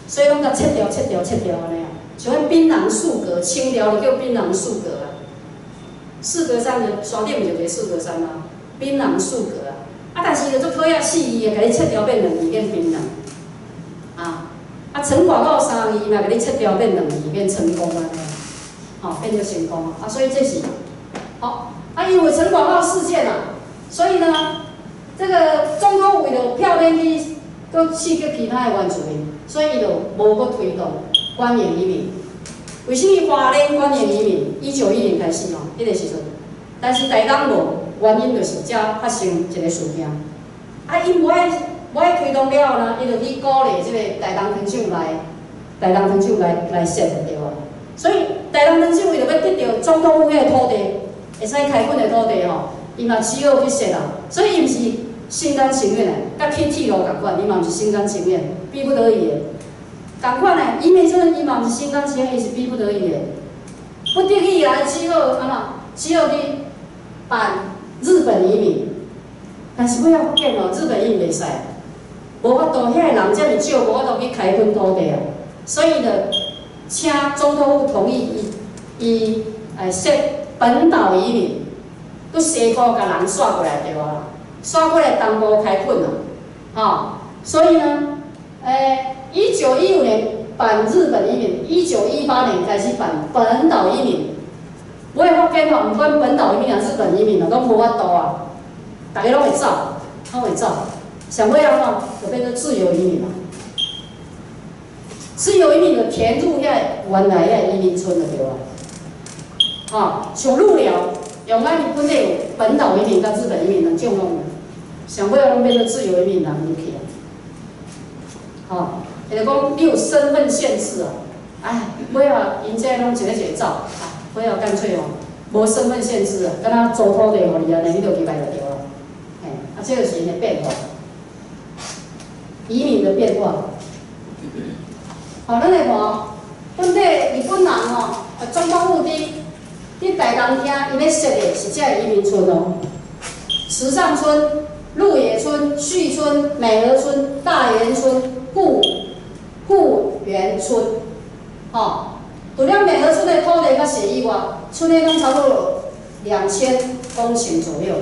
所以攏共切掉、切掉、切掉按呢啊。像彼檳榔樹閣，清朝就叫檳榔樹閣啊。四格山的山頂毋是有一個四格山嗎？檳榔樹閣啊，啊，但是伊就足討厭四字的，共你切掉變兩字變檳榔，啊，啊，陳廣澳三字嘛，共你切掉變兩字變成功按呢，吼，變做成功啊，所以這是，吼，啊，因為陳廣澳事件啊，所以呢，這個總統為著避免去閣刺激其他的原住民，所以伊就無閣推動官營移民。為啥物花蓮官營移民？1910開始吼，彼個時陣，但是台東無。原因就是遮發生一個事件，啊，𪜶無愛推動了後呢，伊就去鼓勵這個台東糖廠來，台東糖廠來設就對啊。所以台東糖廠為著欲得著總統府彼個土地，會使開墾的土地吼，伊嘛只好去設啦。所以伊毋是心甘情願的，佮起鐵路仝款，伊嘛毋是心甘情願，逼不得已的。仝款的，移民村伊嘛毋是心甘情願，伊是逼不得已的，不得已啊，只好按怎，只好去辦日本移民，但是尾仔發現哦，日本移民袂使，無法度，遐个人遮爾少，無法度去開墾土地啊。所以就請總統府同意伊設本島移民，佇西部共人徙過來對啊，徙過來東部開墾啊，吼。所以呢，1915年辦日本移民，1918年開始辦本島移民，變吼，毋管本島移民抑日本移民哦，攏無法度啊，逐家攏會走，攏會走。上尾按怎就變做自由移民啊。自由移民就填入遐原來遐移民村就對啊。吼，像鹿寮，用咱本地有本島移民佮日本移民兩種攏有，上尾攏變做自由移民人入去啊。吼，就是講你有身份限制哦，哎，尾仔𪜶這攏一个一個走，啊，尾仔乾脆哦，無身份限制啊，敢若租土地予你按呢，你就入來就對啊。嘿，啊，這個是𪜶的變化，移民的變化。好，咱來看，本地日本人吼，啊，總統府佇台東廳，𪜶咧設的是這个移民村哦，池上村、鹿野村、旭村、美和村、大園村、富源村，吼，除了美和村的土地較細以外，村內攏差不多2000公頃左右，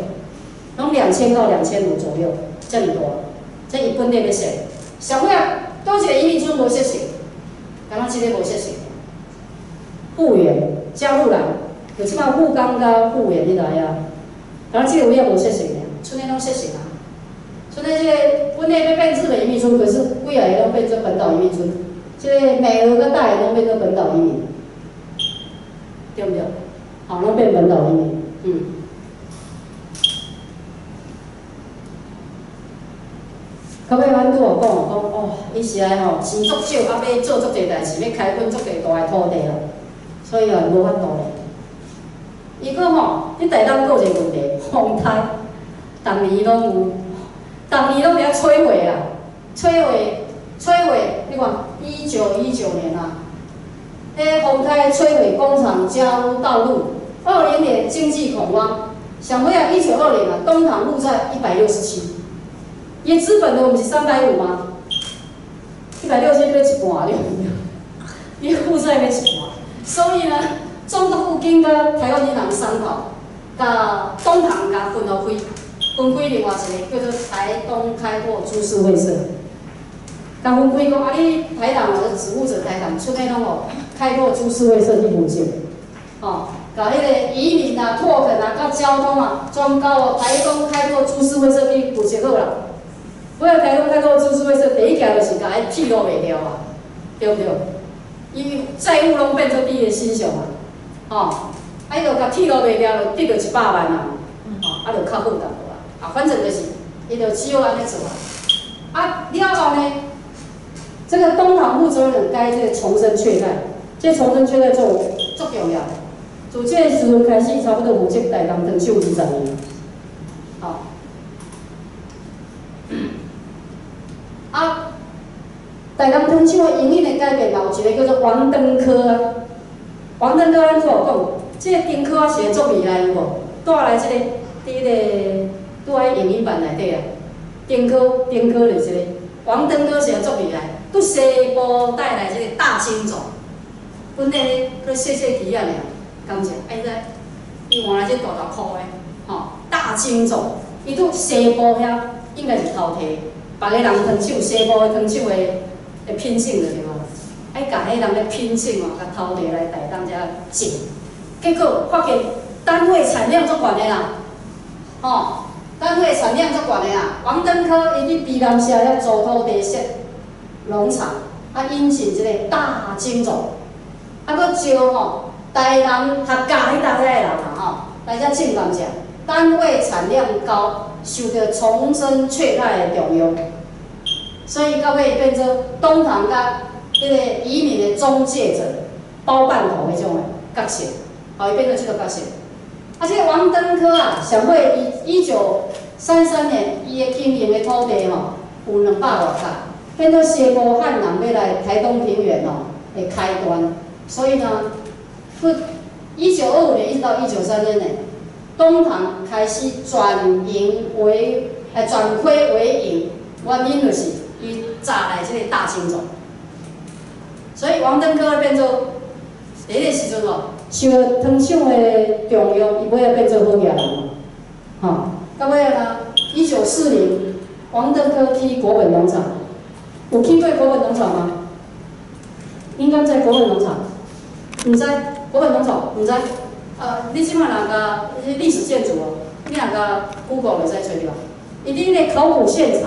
攏2000到2500左右，遮爾大，這伊本地咧設。上尾啊，佗一個移民村無設成，敢若這个無設成。富源、加路蘭，就這擺富岡佮富源彼內啊，敢若這個位也無設成爾，賰內攏設成啊。賰內這個本來欲變日本移民村，可是幾仔个攏變做本島移民村。這個美和佮大園攏變做本島移民，對毋對？好，攏變本島移民，嗯。到尾阮拄有講講哦，伊是來吼錢足少，啊欲做足濟代誌，欲開墾足濟大的土地啊，所以哦無法度咧。伊閣吼，佇台東閣有一個問題，風颱，逐年攏有，逐年攏佇遐摧毀啊，摧毀，摧毀，你看，1919年啊，彼風颱摧毀工廠、家屋、道路。20年經濟恐慌，上尾啊，1920啊，東塘負債167。伊資本的毋是350嗎？167變一半了，伊負債欲一半，所以呢，總督府緊佮台灣銀行商討，共東塘共分予開，分開另外一個叫做台東開拓株式會社，共分開講啊，你台糖就只負責台糖，出內攏予開拓株式會社去負責，吼，共彼個移民啊、拓墾啊、佮交通啊，轉交予台東開拓株式會社去負責好啦。尾仔台東開拓株式會社第一件就是共彼鐵路賣掉啊，對毋對？伊債務攏變做佇伊的身上啊，吼，啊伊就共鐵路賣掉，就得著100萬啊，吼，啊就較好淡薄啊，啊反正就是，伊就只好按呢做啊。啊了後呢，這個東塘負責人該這個重申確蓋，這個重申確蓋做足重要。自這個時陣開始，差不多負責台東糖廠20年，吼。啊，台南糖廠的營運的改變嘛，有一個叫做王登科啊。王登科咱拄有講，這個登科啊是足厲害有無？帶來這個，佇彼個拄佇影音版內底啊，登科登科就是這個王登科是足厲害，佇西部帶來這個大青種，本來閣細細枝仔爾，敢是？啊，伊在伊換來這大大箍的，吼，大青種，伊佇西部遐應該是頭提。別个人糖廠，西部的糖廠的品種就對無，愛共彼人的品種哦，共偷提來台東遮種，結果發現單位產量足懸的啦，吼，單位產量足懸的啦。王登科伊去卑南社遐租土地設農場，啊引進這個大青種，啊閣招吼台南客家彼搭遐的人啊吼，來遮種甘蔗，單位產量高。受著重申確蓋的重用，所以到尾變做東塘佮彼個移民的中介者、包辦頭彼種的角色，予伊變做這個角色。啊，這個王登科啊，上尾伊1933年，伊的經營的土地吼有200外甲，變做西部漢人欲來台東平原吼的開端。所以呢，1925年一直到1933年。東塘開始轉盈為，轉虧為盈，原因就是伊摘來這個大青種，所以王登科變做佇彼個時陣哦，受到糖廠的重用，伊尾仔變做好額人吼。到尾仔呢，1940，王登科去國本農場，有去過國本農場嗎？應該在國本農場，毋知國本農場，毋知。你這擺若共歷史建築哦，你若共 Google 會使揣著。伊佇咧考古現場，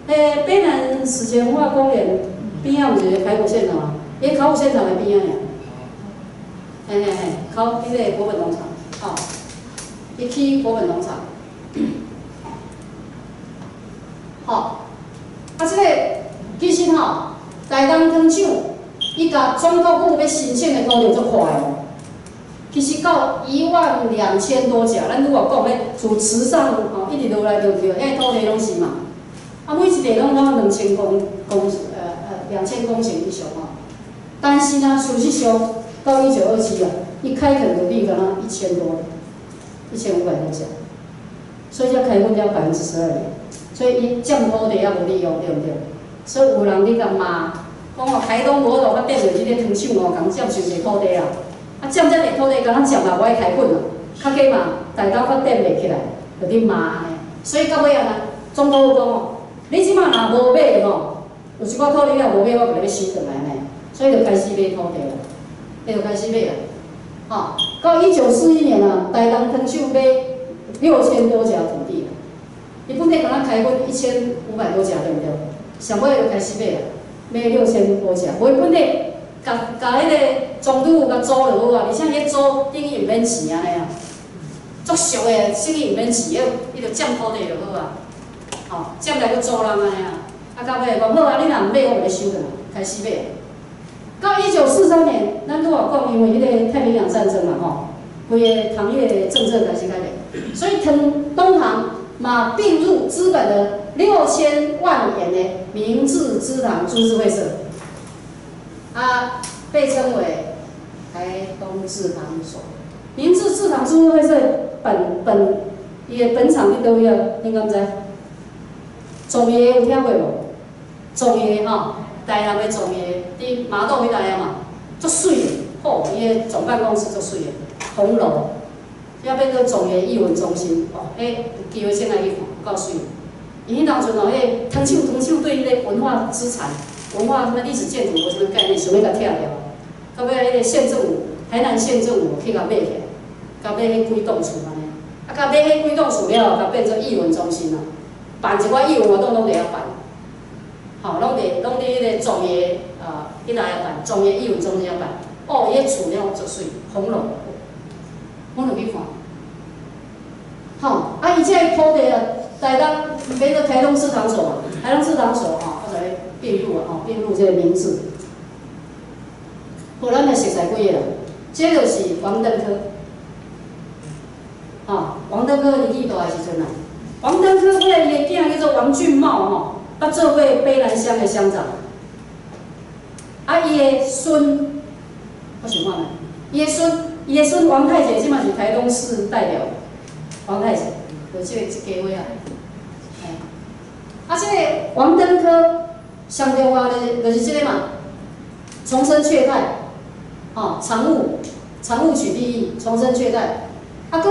卑南史前文化公園邊仔有一個考古現場啊，伊考古現場的邊仔爾。嘿嘿嘿，考彼個國本農場，吼，伊去國本農場，吼，啊，這個其實吼，台東糖廠伊共總督府欲申請的土地足快哦。其實到1萬2千多甲，咱拄仔講咧，自池上吼一直落來就對，彼土地攏是嘛。啊，每一塊攏攏2000公頃以上吼。但是呢，事實上到1927啊，伊開墾土地敢若1000多，1500多甲，所以才開墾了12%，所以伊佔土地也無利用，對毋對？所以有人佇共罵，講哦，台東無法度發展落這个糖廠哦，共佔傷濟土地啊！啊，佔遮濟土地，敢若佔也無愛開墾啊，較起嘛，台東發展袂起來，就佇罵按呢。所以到尾啊，總督府講哦，你這擺若無買吼，有一寡土地你若無買，我就欲收轉來按呢。所以就開始買土地啦，伊就開始買啦。吼，到1941年啊，台東糖廠買6000多甲土地啦。伊本來敢若開墾1500多甲，對毋對？上尾就開始買啦，買6000多甲，無伊本來。共共彼个總督府共租就好啊，而且彼租等於毋免錢按呢啊，足俗的，生意毋免錢，伊就佔土地就好啊，吼，佔來閣租人按呢啊，啊到尾講好啊，你若毋買，我就欲收轉來，開始買。到1943年，咱拄仔講，因為彼个太平洋戰爭嘛，吼，規个糖業的政策開始改變，所以糖東糖嘛併入資本的6000萬元的明治製糖株式會社。啊，被稱為台東製糖所。明治製糖株式會社本伊的本廠佇佗位啊？恁敢知？松葉有聽過無？松葉吼，台南的松葉，佇麻豆彼內啊嘛，足媠的，吼，伊的總辦公室足媠的，紅樓，遐變做松葉藝文中心，哦，彼有機會先來去看，有夠媠。伊彼當陣哦，彼个糖廠對彼个文化資產、文化啥物歷史建築無啥物概念，想欲共拆掉。到尾彼个縣政府，台南縣政府去共買起來，共買彼幾棟厝按呢。啊，共買彼幾棟厝了後，共變做藝文中心啊，辦一寡藝文活動攏佇遐辦，吼，攏佇彼個松葉啊，彼內遐辦，松葉藝文中心遐辦。哦，伊彼厝了足媠，紅樓，我有去看。吼，啊，伊這个土地啊，台東變做台東製糖所嘛，台東製糖所吼，啊，就咧併入啊，吼，併入這個明治。好，咱來熟似幾个啦，這就是王登科，吼，王登科年紀大的時陣啊，王登科尾伊的囝叫做王俊茂吼，捌做過卑南鄉的鄉長。啊，伊的孫，我想看覓，伊的孫王太傑，這馬是台東市代表。王太傑，就這個這家伙啊，嘿，啊，這個王登科上重要就是這個嘛，重生卻泰，吼，償物取利益，重生卻泰，啊，閣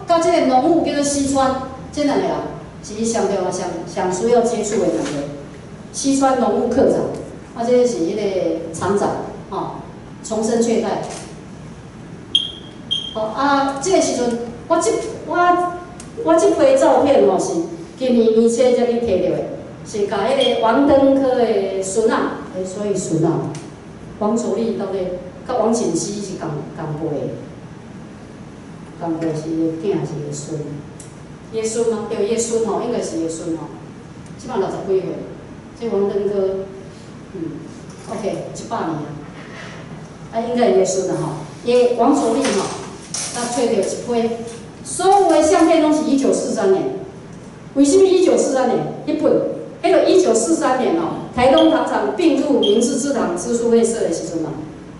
佮這個農務叫做西川，這兩個人是上重要、上上需要接觸的兩個，西川農務課長，啊，這個是彼個廠長，吼，重生卻泰，好啊，這個時陣我這批照片吼是今年年初才去提著的，是共彼个王登科的孫仔，欸，所以孫仔，王佐力到底佮王錦熙是仝仝輩的，仝輩是伊的囝，是伊的孫？伊的孫嗎？對，伊的孫吼，應該是伊的孫吼。這擺60幾歲，這王登科，OK，100年啊，啊，應該伊的孫啦吼。伊王佐力吼，他揣著一批，所有的相片攏是一九四三年。為什麼一九四三年？彼本，彼個一九四三年哦，台東糖廠併入明治製糖株式會社的時陣啊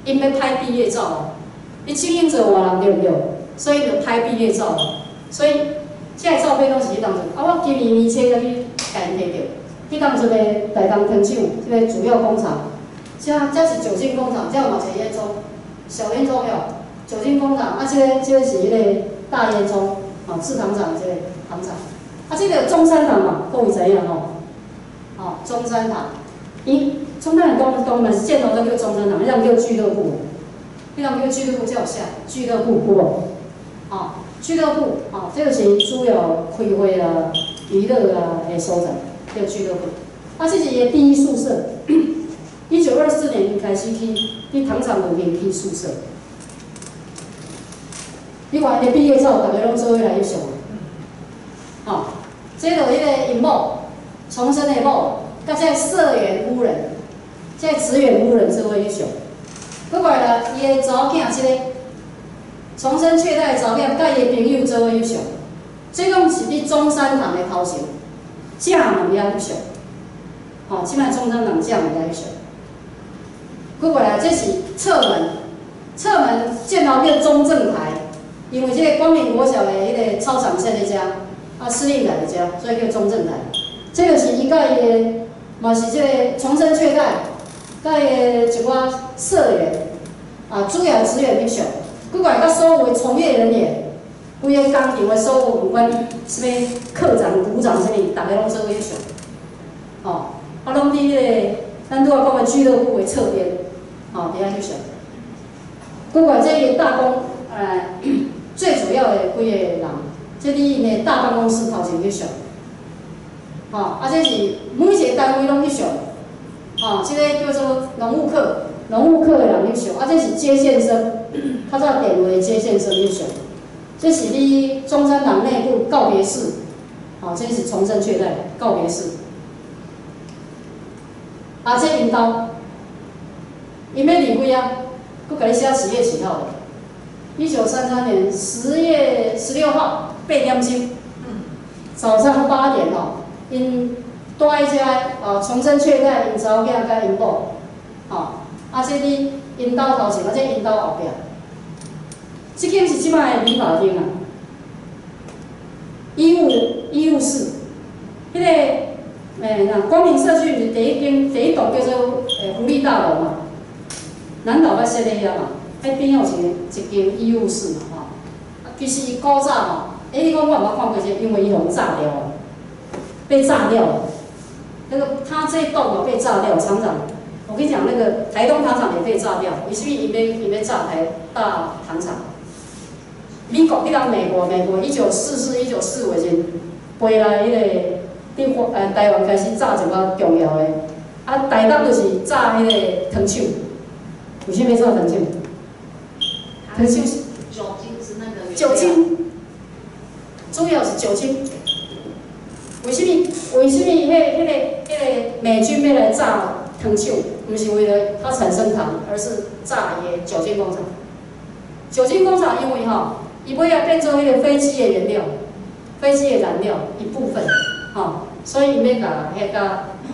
，𪜶欲拍畢業照哦，伊經營者換人對毋對？所以就拍畢業照，所以這个照片攏是彼當陣。啊，我今年年初才去共𪜶提著，彼當陣的台東糖廠這個主要工廠，這是酒精工廠，這嘛一個煙囪，小煙囪喲，酒精工廠，啊，這個是彼個大煙囪，哦，製糖廠這個糖廠。啊，這個中山堂嘛，各位知影吼？哦，中山堂，伊中山堂當當嘛是建築叫中山堂，彼人叫俱樂部。彼人叫俱樂部叫啥？俱樂部有無？哦，俱樂部，哦，這就是主要開會啊、娛樂啊的所在，叫俱樂部。啊，這是伊的第一宿舍。1924年開始去，佇糖廠附近起宿舍。你看𪜶的畢業照，逐家攏做伙來翕相。吼，這就彼个𪜶某，松森的某，佮這社員夫人，這職員夫人做伙翕相。閣過來啦，伊的查某囝這個，松森雀太的查某囝，佮伊的朋友做伙翕相。這攏是佇中山堂的頭前，正門遐翕相。吼，這擺中山堂正門遐翕相。閣過來，這是側門，側門建樓叫中正台，因為這個光明國小的彼個操場設佇遮，啊，司令台佇遮，所以叫中正台。這個是伊佮伊的，嘛是這個松森雀太，佮伊的一寡社員，啊，主要職員翕相。閣過來，佮所有的從業人員，規个工廠的所有，毋管啥物課長、股長啥物，逐家攏做伙翕相。吼，啊，攏佇彼個咱拄仔講的俱樂部的側邊，吼，佇遐翕相。閣過來，這個大公，最主要的幾個人，這佇𪜶的大辦公室頭前翕相。吼，啊，這是每一個單位攏翕相。吼，這個叫做農務課，農務課的人翕相。啊，這是接線生，較早電話的接線生翕相。這是佇中山堂內部告別式，吼，這是松森雀太告別式。啊，這𪜶兜，𪜶欲離開啊，閣共你寫10月幾號？1933年10月16號8點鐘，早上8點吼，𪜶蹛佇遮哦，松森雀太𪜶查某囝佮𪜶某，吼，啊，這佇𪜶兜頭前，啊，這𪜶兜後壁，這間是這擺的理髮廳啊，醫務室，彼個那光明社區毋是第一間第一棟叫做福利大樓嘛，南島捌設佇遐嘛，彼邊有一個一間醫務室嘛，吼，啊，其實伊古早吼，你講我毋捌看過這個，因為伊予炸掉啊，被炸掉了。那個他這棟哦被炸掉，廠長，我跟你講，那個台東糖廠也被炸掉，為啥物𪜶欲炸台大糖廠？美國，彼人美國，美國1944、1945的時陣，飛來彼個佇台灣開始炸一寡重要的，啊，台東就是炸彼個糖廠，為啥物炸糖廠？糖廠是酒精是那個酒精，主要是酒精。為啥物？為啥物？彼個美軍欲來炸糖廠，毋是為了它產生糖，而是炸伊的酒精工廠。酒精工廠因為吼，伊尾仔變做彼個飛機的原料，飛機的燃料一部分，吼，所以𪜶欲共彼個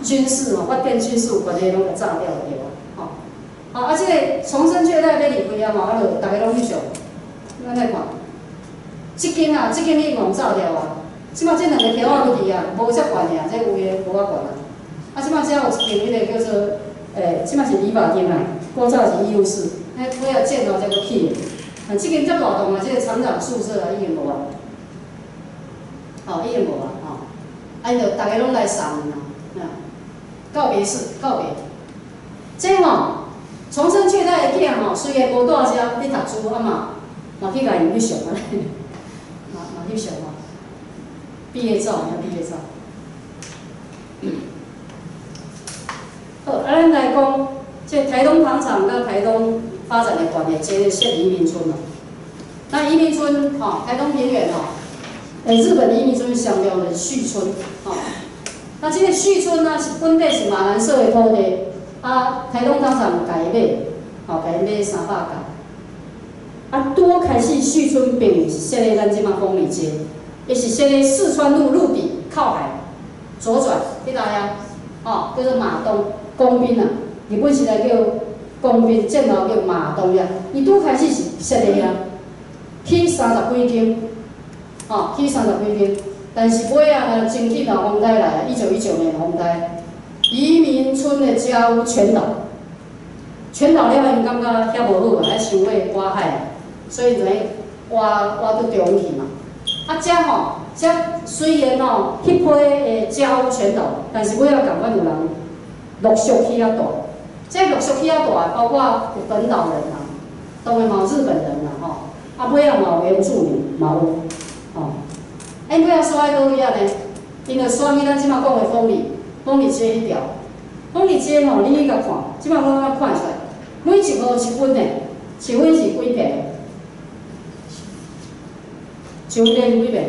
軍事吼，發電軍事有關係攏共炸掉對無？吼，好啊，這個松森雀太欲離開啊嘛，啊，就逐家攏翕相，咱來看，這間啊，這間已經炸掉啊。這擺這兩個柱仔閣佇啊，無遮懸爾，這有的無遐懸啊。啊，這擺遮有一間彼個叫做，這擺是理髮廳啊，古早是醫務室，彼尾仔戰後才閣起的。啊，這間遮大棟啊，這個廠長宿舍啊，已經無啊，吼，已經無啊，吼。啊，𪜶就逐家攏來送啊，啊，告別式，告別。這吼，松森雀太的囝吼，雖然無蹛遮佇讀書啊嘛，嘛去共𪜶翕相啊，嘛嘛翕相吼。畢業照，要畢業照。好，啊，咱來講，這台東糖廠佮台東發展的關係，這個設移民村嘛。那移民村，吼，台東平原吼，日本的移民村上重要的旭村，吼。那這個旭村呢，是本底是馬蘭社的土地，啊，台東糖廠共伊買，吼，共伊買300甲。啊，拄開始旭村並毋是設佇咱這馬豐里街。伊是設佇四川路路底靠海左轉，彼搭遐，吼，叫做馬東公濱啊。日本時代叫公濱，戰後叫馬東遐。伊拄開始是設佇遐，起30幾間，吼，起30幾間。但是尾仔呢，真緊哦，風災來啊，1919年風災，移民村的家屋全倒，全倒了後，𪜶感覺遐無好啊，愛傷過挖海，所以就去挖挖到中去嘛。啊，遮吼，遮雖然吼，彼批的家屋全倒，但是尾仔仝款有人陸續去遐蹛。這陸續去遐蹛，包括有本島人啊，當然嘛有日本人啦吼，啊尾仔嘛有原住民嘛有，吼。啊，𪜶尾仔徙去佗位仔呢？𪜶就徙去咱這馬講的豐里，豐里街彼條。豐里街吼，你去共看，這馬我敢看會出來，每一號一分的，一分是幾坪？一分地是幾坪？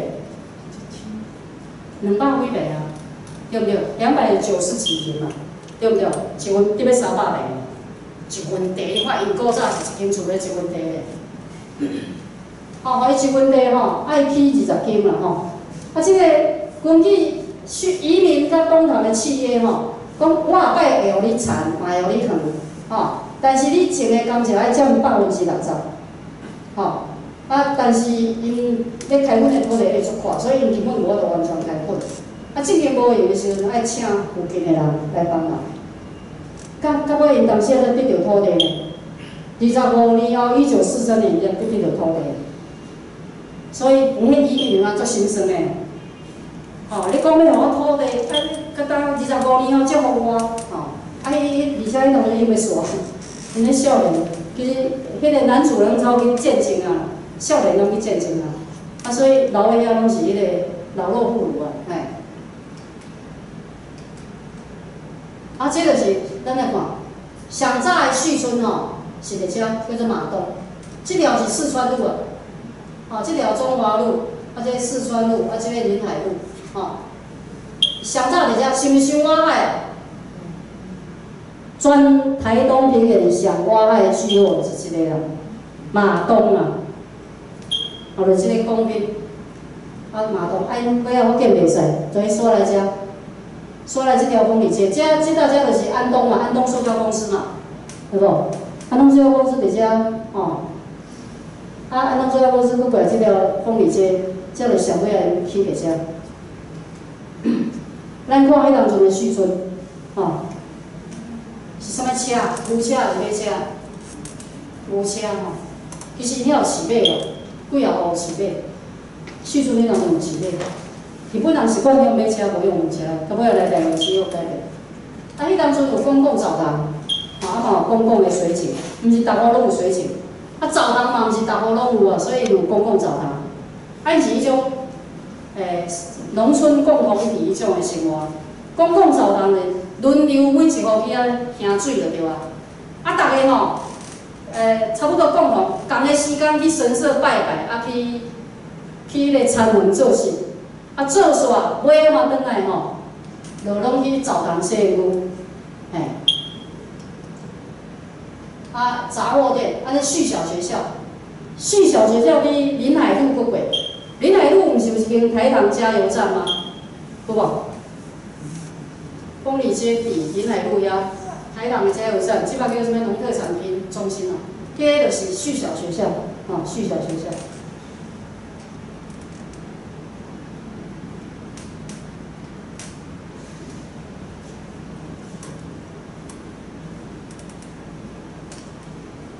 兩百幾坪啊，對毋對？290幾坪嘛，對毋對？一分得欲300坪，一分地你看，𪜶古早是一間厝咧一分地咧，吼，予伊一分地吼，愛起20間啦吼。啊，這個根據移民佮東潭的契約吼，講我下擺會予你田，嘛會予你園，吼，但是你種的甘蔗愛佔60%，吼。啊，但是𪜶咧開墾的土地會足闊，所以𪜶根本無法度完全開墾。啊，正經無閒的時陣，愛請附近的人來幫忙。到到尾，𪜶當時才得著土地呢。25年後，1943年才得著土地。所以，阮彼移民啊，足心酸的。吼，你講欲予我土地，啊，佮當25年後才予我，吼，啊，彼彼，而且彼當陣伊欲煞，𪜶彼少年，其實彼個男主人走去戰爭啊。少年攏去戰爭啊，啊，所以留佇遐攏是彼個老弱婦孺啊，嘿。啊，這就是咱來看，上早的旭村吼，是佇遮叫做馬東，這條是四川路啊，吼，這條中華路，啊，這四川路，啊，這個臨海路，吼。上早佇遮是毋是上外海啊？全台東平原上外海的聚落是這個啦，馬東啊。後就這個講兵，啊馬東，啊𪜶尾仔我見袂使，所以徙來遮，徙來這條豐里街，這這搭遮就是安東嘛，安東塑膠公司嘛，對無？安東塑膠公司佇遮，吼，啊安東塑膠公司閣過來這條豐里街，這就上尾仔𪜶起佇遮。咱看彼當陣的旭村，吼，是啥物車？牛車還是馬車？牛車吼，其實𪜶遐有飼馬哦。幾仔戶飼馬，旭村彼當陣有飼馬。日本人習慣用馬車，無用牛車，到尾仔來台灣氣候改變。啊，彼當陣有公共澡堂，啊嘛有公共的水井，毋是逐戶攏有水井。啊，澡堂嘛毋是逐戶攏有啊，所以有公共澡堂。啊，伊是彼種，農村共同體彼種的生活。公共澡堂咧，輪流每一戶去遐行水就對啊。啊，逐个吼。差不多共同仝个時間去神社拜拜，啊去去彼個田園做事，啊做煞尾仔嘛轉來吼，就攏去澡堂洗身軀，嘿。啊雜貨店，啊咧旭小學校，旭小學校佇臨海路閣過，臨海路毋是有一間台糖加油站嗎？對無？豐里街佇臨海路遐。台糖的加油站，這擺叫啥物農特產品中心哦，這個就是旭小學校，吼，旭小學校。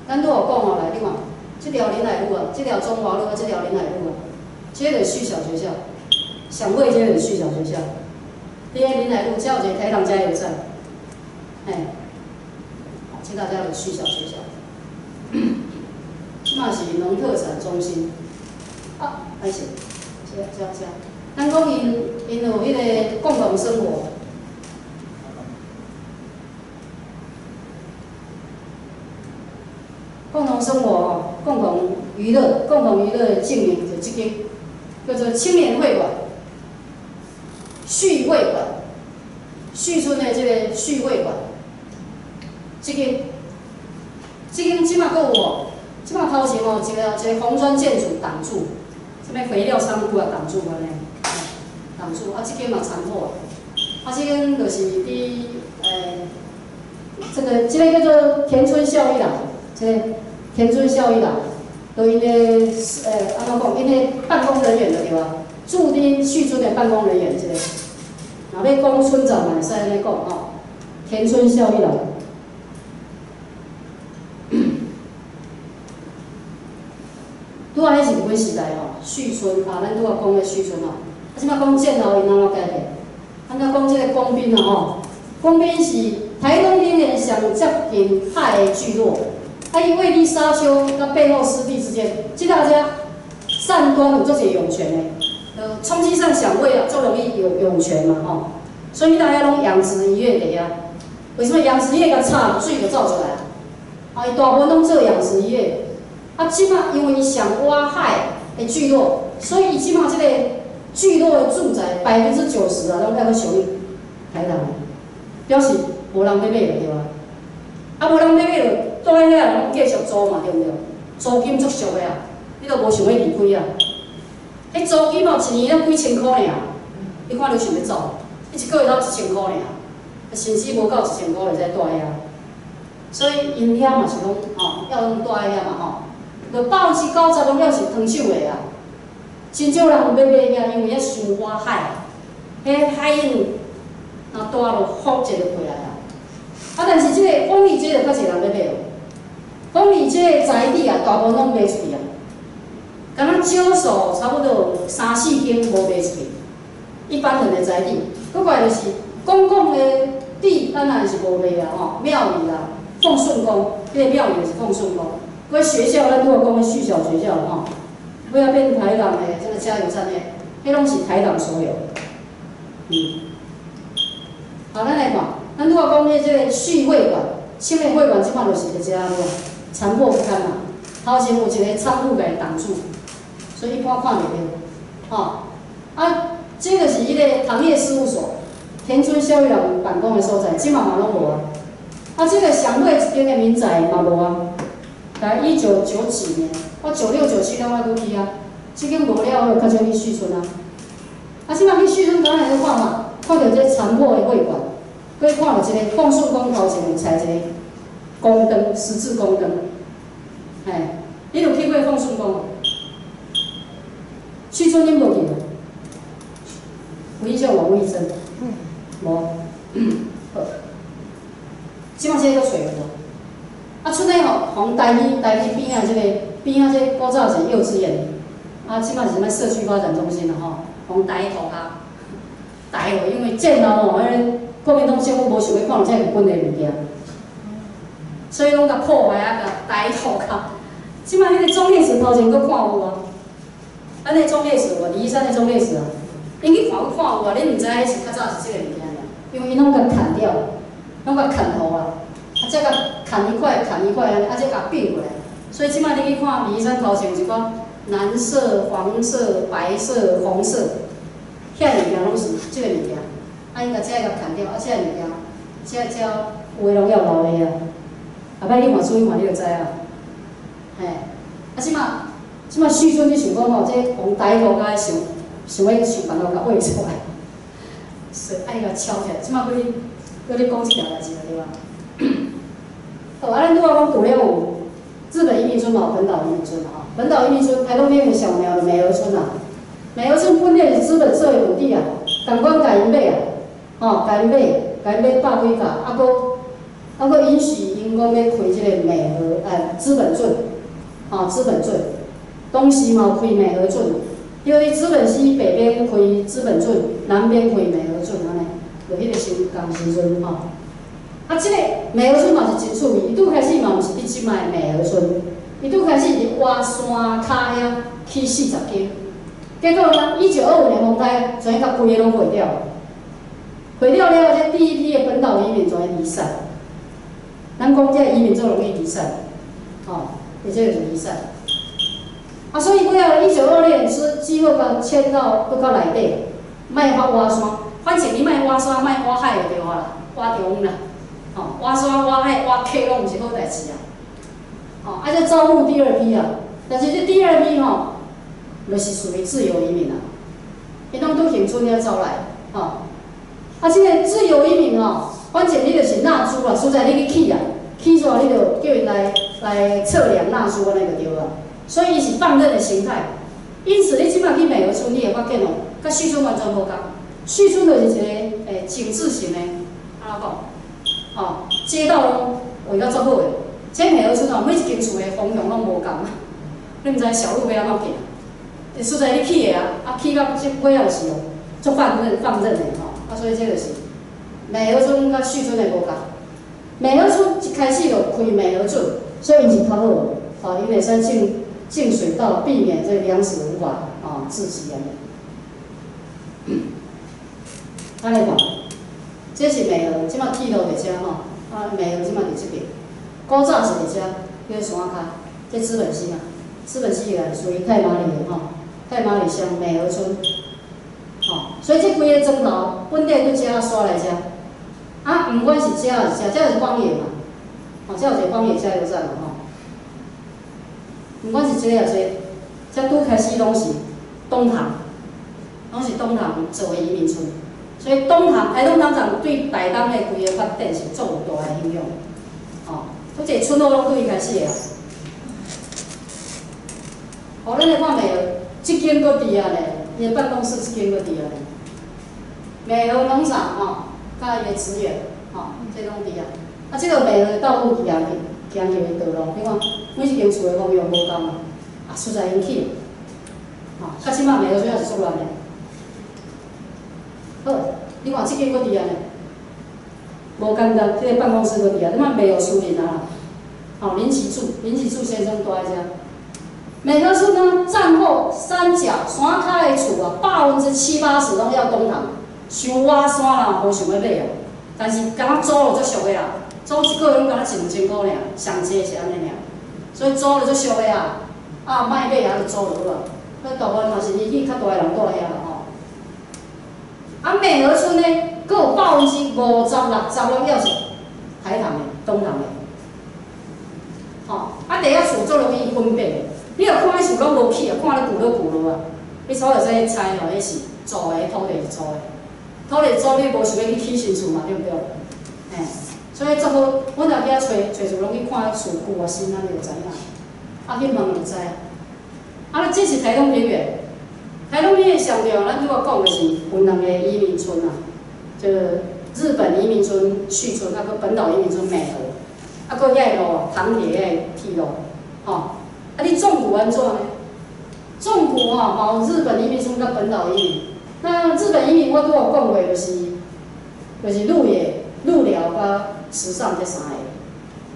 咱拄有講哦，來，你看，這條臨海路啊，這條中華路啊，這條臨海路啊，這個就是旭小學校，上尾這個就是旭小學校。佇个臨海路，遮有一個台糖加油站，嘿。請大家來旭小學校，這嘛是農特產中心。啊，歹勢，這這這，咱講𪜶𪜶有彼個共同生活，共同生活吼，共同娛樂，共同娛樂的證明就這間叫做青年會館、旭會館、旭村的這個旭會館。這間，這間這馬閣有哦，這馬頭前哦，一個一個紅磚建築擋住，啥物肥料倉庫啊擋住按呢，擋住啊，這間嘛殘破，啊，這間就是佇這個這個叫做田村孝一郎，這個田村孝一郎，就𪜶的按怎講，𪜶的辦公人員就對啊，駐佇旭村的辦公人員這個，若欲講村長嘛會使按呢講吼，田村孝一郎。拄仔彼是日本時代吼，旭村啊，咱拄仔講的旭村吼，啊，這擺講戰後𪜶按怎改變？按怎講這個江濱啊吼，江濱是台東平原上接近海的聚落，啊，啊，伊位佇沙丘佮背後濕地之間，這大家扇端有足濟湧泉的，沖積扇響位啊，足容易有湧泉嘛吼，所以大家攏養殖漁業佇遐。為什麼養殖業共插水就走出來啊？啊，伊大部分攏做養殖漁業。啊，這馬因為伊上倚海的聚落，所以伊這馬這個聚落的住宅90%啊，攏猶閣屬於台糖的，表示無人欲買就對啊。啊，無人欲買就住佇遐攏繼續租嘛，對毋對？租金足俗的啊，你都無想欲離開啊。彼租金哦，一年才幾千箍爾，你看你想欲走？你一個月頭一千箍爾，薪資無夠一千箍會使蹛遐。所以𪜶遐嘛是攏吼，要攏蹛遐嘛吼。就90%攏猶是糖廠的啊，真少人有欲買遐，因為遐傷倚海，彼海湧若大落風一就過來啊。啊，但是這個豐里街就較濟人欲買哦。豐里街的宅地啊，大部分攏賣出去啊，敢若少數差不多有三四間無賣出去。一般人的宅地，閣過來就是公共的地，當然是無賣啊吼，廟宇啦，鳳順宮，彼個廟宇就是鳳順宮。閣學校，咱拄仔講的旭小學校吼，尾仔變台糖的這個加油站的，彼攏是台糖所有。好，咱來看，咱拄仔講的這個旭會館、青年會館，這擺就是佇遮無殘破不堪嘛。頭前有一個倉庫共伊擋住，所以一般看袂著。吼，啊，這個是彼個糖業事務所，田村蕭玉郎辦公的所在，這馬嘛攏無啊。啊，這個祥瑞一間的民宅嘛無啊。在一九九幾年，我96、97攏愛閣去啊，這間無了，我較少去旭村啊。啊，這擺去旭村，敢會閣看嘛？看著這殘破的會館，閣看著一個鳳順宮頭前有採一個宮燈，十字宮燈。嘿，你有去過鳳順宮無？旭村恁無去無？有印象無？吳醫生？無。好，這擺這個閣揣有無？啊，出來吼，予台去台去邊仔這個邊仔這個古早是幼稚園，啊，這擺是啥物社區發展中心啦吼，予台塗跤，台落，因為戰後吼，彼個國民黨政府無想欲看著這日本的物件，所以攏共破壞啊，共台塗跤。這擺彼個忠烈祠頭前閣看有無？咱的忠烈祠無？梨山的忠烈祠啊，𪜶去看閣看有啊，恁毋知彼是較早是這個物件爾，因為𪜶攏共砍掉，攏共砍頭啊。啊，這共砍一塊，砍一塊按呢，啊，這共併過來，所以這擺你去看梨山頭前有一寡藍色、黃色、白色、紅色，遐物件攏是這個物件，啊，𪜶共這共砍掉，啊，這個物件，這這有的攏猶留的啊，後擺你嘛注意看，你就知啊，嘿，啊，這擺這擺旭村你想講吼，這予台塗跤想想欲想辦法共畫出來，是愛共敲起來，這擺閣咧閣咧講這條代誌對吧？好，啊，咱拄仔講除了有日本移民村嘛，有本島移民村嘛，吼，本島移民村，台東邊的小苗的美和村啊，美和村本來是資本社的土地啊，共款共𪜶買啊，吼，共𪜶買，共𪜶買百幾甲，啊，閣啊閣允許𪜶講欲開這個美和知本圳，吼，知本圳，當時嘛有開美和圳，因為知本溪北邊開知本圳，南邊開美和圳按呢，就彼個時仝時陣吼。啊，這個美和村嘛是真趣味，伊拄開始嘛毋是佇這擺的美和村，伊拄開始佇倚山跤遐起40間，結果呢，1925年風災，全共規个攏毀掉，毀掉了後，這第一批的本島移民全離散。咱講這移民最容易離散，吼，伊這就是離散。啊，所以尾仔1926年之之後，共遷到閣較內底，莫遐倚山，反正你莫倚山，莫倚海就對啊啦，倚中啦。吼，倚山倚海倚溪攏毋是好代誌啊！吼，啊，這招募第二批啊，但是這第二批吼，就是屬於自由移民啊，𪜶攏拄恆春遐走來，吼，啊，這個自由移民吼，反正你就是納租啦，所在你去起啊，起出來你就叫𪜶來來測量納租按呢就對啊。所以伊是放任的形態，因此你這擺去美和村，你會發現哦，佮旭村完全無仝。旭村就是一個井字形的，按怎講？吼，街道攏畫甲足好的。這美和村哦，每一間厝的方向攏無仝，你毋知小路欲按怎行。所在你起的啊，啊起到這尾仔就是哦，足放任放任的吼，啊所以這就是美和村佮旭村的無仝。美和村一開始就開美和圳，所以𪜶是較好，吼，𪜶會使種水稻，避免這糧食無法自給按呢。咱來看，這是美和，這馬鐵路佇遮吼，啊，美和這馬佇這邊，古早是佇遮，叫山跤，這知本溪嘛，知本溪也屬於太麻里的吼，太麻里鄉美和村，吼，所以這規个莊頭本地對遮徙來遮，啊，毋管是遮抑是遮，這是荒野嘛，吼，這有一個荒野加油站嘛吼，毋管是這個抑這個，這拄開始攏是東塘，攏是東塘做的移民村。所以東塘台東農場對台東的規個發展是足有大的影響，吼，足濟村落攏對伊開始的啊。哦，咱來看美和，這間閣佇遐咧，伊的辦公室這間閣佇遐咧。美和農場吼，佮伊的職員吼，這攏佇遐。啊，這個美和的道路行去，行入的道路，你看每一間厝的方向無仝啊，啊，實在𪜶起，吼，到這馬美和村也是足亂的。好，你看這間閣佇遐呢，無簡單，這個辦公室閣佇遐，這馬袂有私人啊啦。吼，林奇柱先生蹛佇遮。美和村呢，戰後山腳山跤的厝啊，70%-80%攏要東塘，傷倚山啦，無想欲買啊。但是敢若租就足俗的啦，租一個月攏敢若一兩千箍爾，上濟是按呢爾，所以租就足俗的啊，啊，莫買啊，就租就好啊。所以大部分嘛是年紀較大的人蹛佇遐啦吼。啊，美和村呢，閣有50%-60%攏猶是台糖的、東塘的，吼，啊，地仔厝足容易分辨的，你若看彼厝攏無起啊，看咧舊落舊落啊，你所會使猜吼，彼是租的，土地是租的，土地租你無想欲去起新厝嘛，對毋對？嘿，所以足好，阮若去遐揣揣厝，攏去看彼厝舊抑新，按呢就知影，啊去問就知。啊，這是台東平原。台東平原上重要，咱拄仔講的是有兩个移民村啊，這個日本移民村旭村，啊，閣本島移民村美和，啊，閣遐個路啊，糖鐵遐個鐵路，吼，啊，你縱谷按怎呢？縱谷吼，嘛有日本移民村佮本島移民。那日本移民我拄仔有講過，就是鹿野、鹿寮佮池上這三个。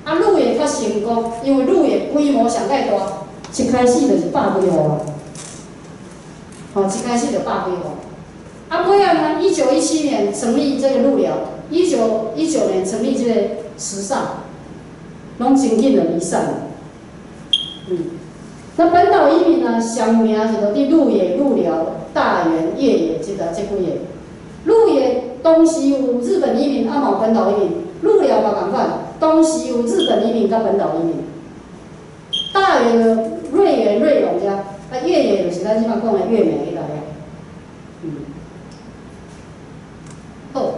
啊，鹿野較成功，因為鹿野規模上蓋大，一開始就是百幾戶啊。吼，一開始就百幾戶。啊，尾仔呢？1917年成立這個鹿寮，1919年成立這個池上，攏真緊就離散了。那本島移民呢，上有名是就佇鹿野、鹿寮、大員、越野這幾個。鹿野當時有日本移民，啊嘛有本島移民。鹿寮嘛仝款，當時有日本移民佮本島移民。大員的瑞園、瑞隆遮。啊，越野就是咱這馬講的越美彼內啊。好，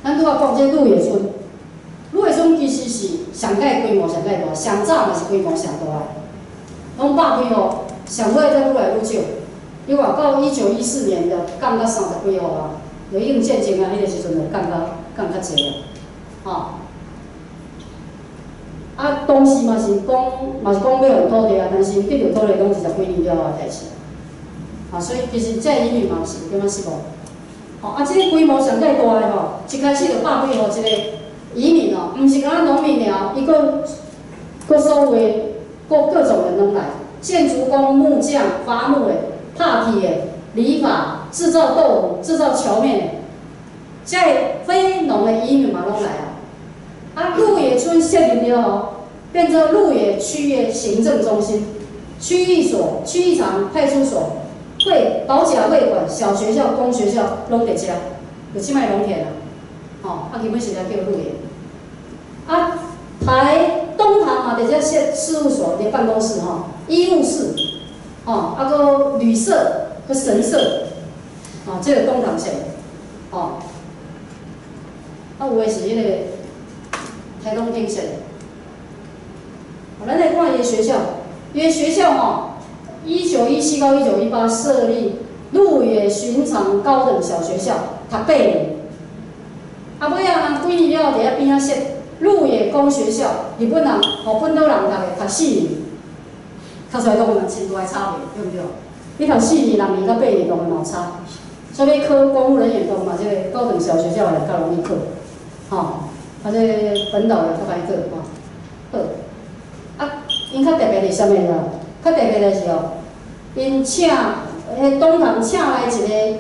咱拄仔講這鹿野村，鹿野村其實是上蓋規模上蓋大，上早嘛是規模上大的，攏百幾戶，上尾才愈來愈少。你看到1914年就降到三十幾戶啊，就已經戰爭啊，彼個時陣就降較濟啊，吼。啊，當時嘛是講欲還土地啊，但是得著土地攏二十幾年了後的代誌。啊，所以其實這個移民嘛是有點仔失望。吼，啊，這個規模上蓋大的吼，一開始就百幾戶一個移民哦，毋是干焦農民爾，伊閣所有的各種人攏來，建築工、木匠、伐木的、拍鐵的、理髮、製造豆腐、製造蕎麵的，這個非農的移民嘛攏來啊。啊，鹿野村設立了後，變做鹿野區的行政中心、區役所、區役場、派出所、會保甲會館、小學校、公學校攏佇遮，就這擺農田啊，吼，啊，基本上叫鹿野。啊，台東塘嘛，佇遮設事務所、佇辦公室吼，醫務室，吼，啊，閣旅社、閣神社，吼，這個東塘縣，吼，啊，有的是彼個台東廳縣。咱來看伊的學校，伊的學校吼，1917到1918設立鹿野尋常高等小學校，讀8年。啊，尾仔呢，幾年了後，佇遐邊仔設鹿野公學校，日本人，予本島人讀的，讀四年，讀出來當然真大的差別，對毋對？你讀四年、6年佮8年當然嘛有差，所以欲考公務人員當然嘛，這個高等小學校會較容易考，吼，啊，這個本島的較歹考，吼。好，啊， 𪜶較特別是啥物啦？較特別的是哦，𪜶請彼東堂請來一個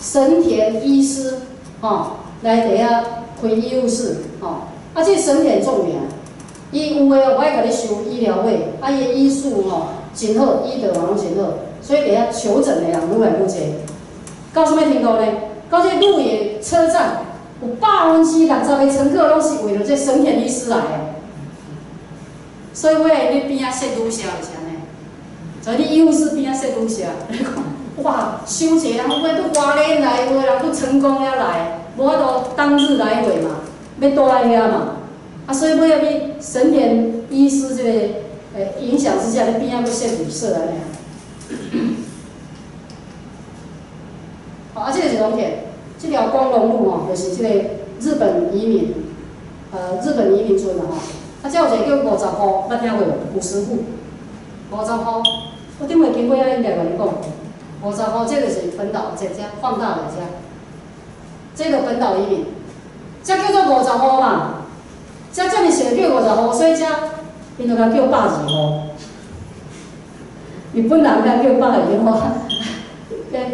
神田醫師，吼，來佇遐開醫務室，吼。啊，這個神田著名，伊有的哦，無愛共你收醫療費，啊，伊的醫術吼真好，醫德嘛攏真好，所以佇遐求診的人愈來愈濟。到啥物程度呢？到這鹿野車站有60%的乘客攏是為著這神田醫師來的。所以尾仔你邊仔設旅社就是按呢，所以你醫務室邊仔設旅社，你看，哇，傷濟人，有的佇花蓮來，有的人佇成功遐來，無法度當日來回嘛，欲蹛佇遐嘛。啊，所以尾仔你神田醫師這個影響之下，你邊仔閣設旅社按呢。好，啊，這個是農田，這條光榮路吼，就是這個日本移民，日本移民村啦吼。啊，這有一個叫50戶，捌聽過無？50戶，50戶，我頂回經過遐應該共你講，50戶這就是本島，這遮放大來遮，這個本島移民，這叫做50戶嘛，這遮爾小叫50戶，所以這𪜶就共叫102戶。日本人才叫102戶，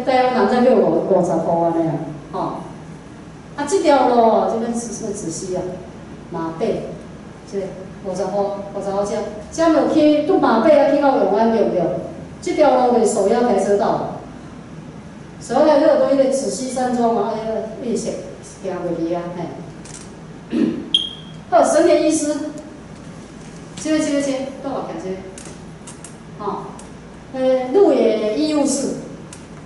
台灣人才叫50戶按呢啊，吼。啊，這條路，這個是什麼子溪啊？馬背。這個50戶，50戶這，這落去拄馬背啊，去到永安對毋對？這條路就是手搖台車道，手搖台車道對彼個子溪山莊嘛，啊，彼個一直行過去啊，嘿。好，神田醫師，這個，倒我徛這個，吼，鹿野醫務室，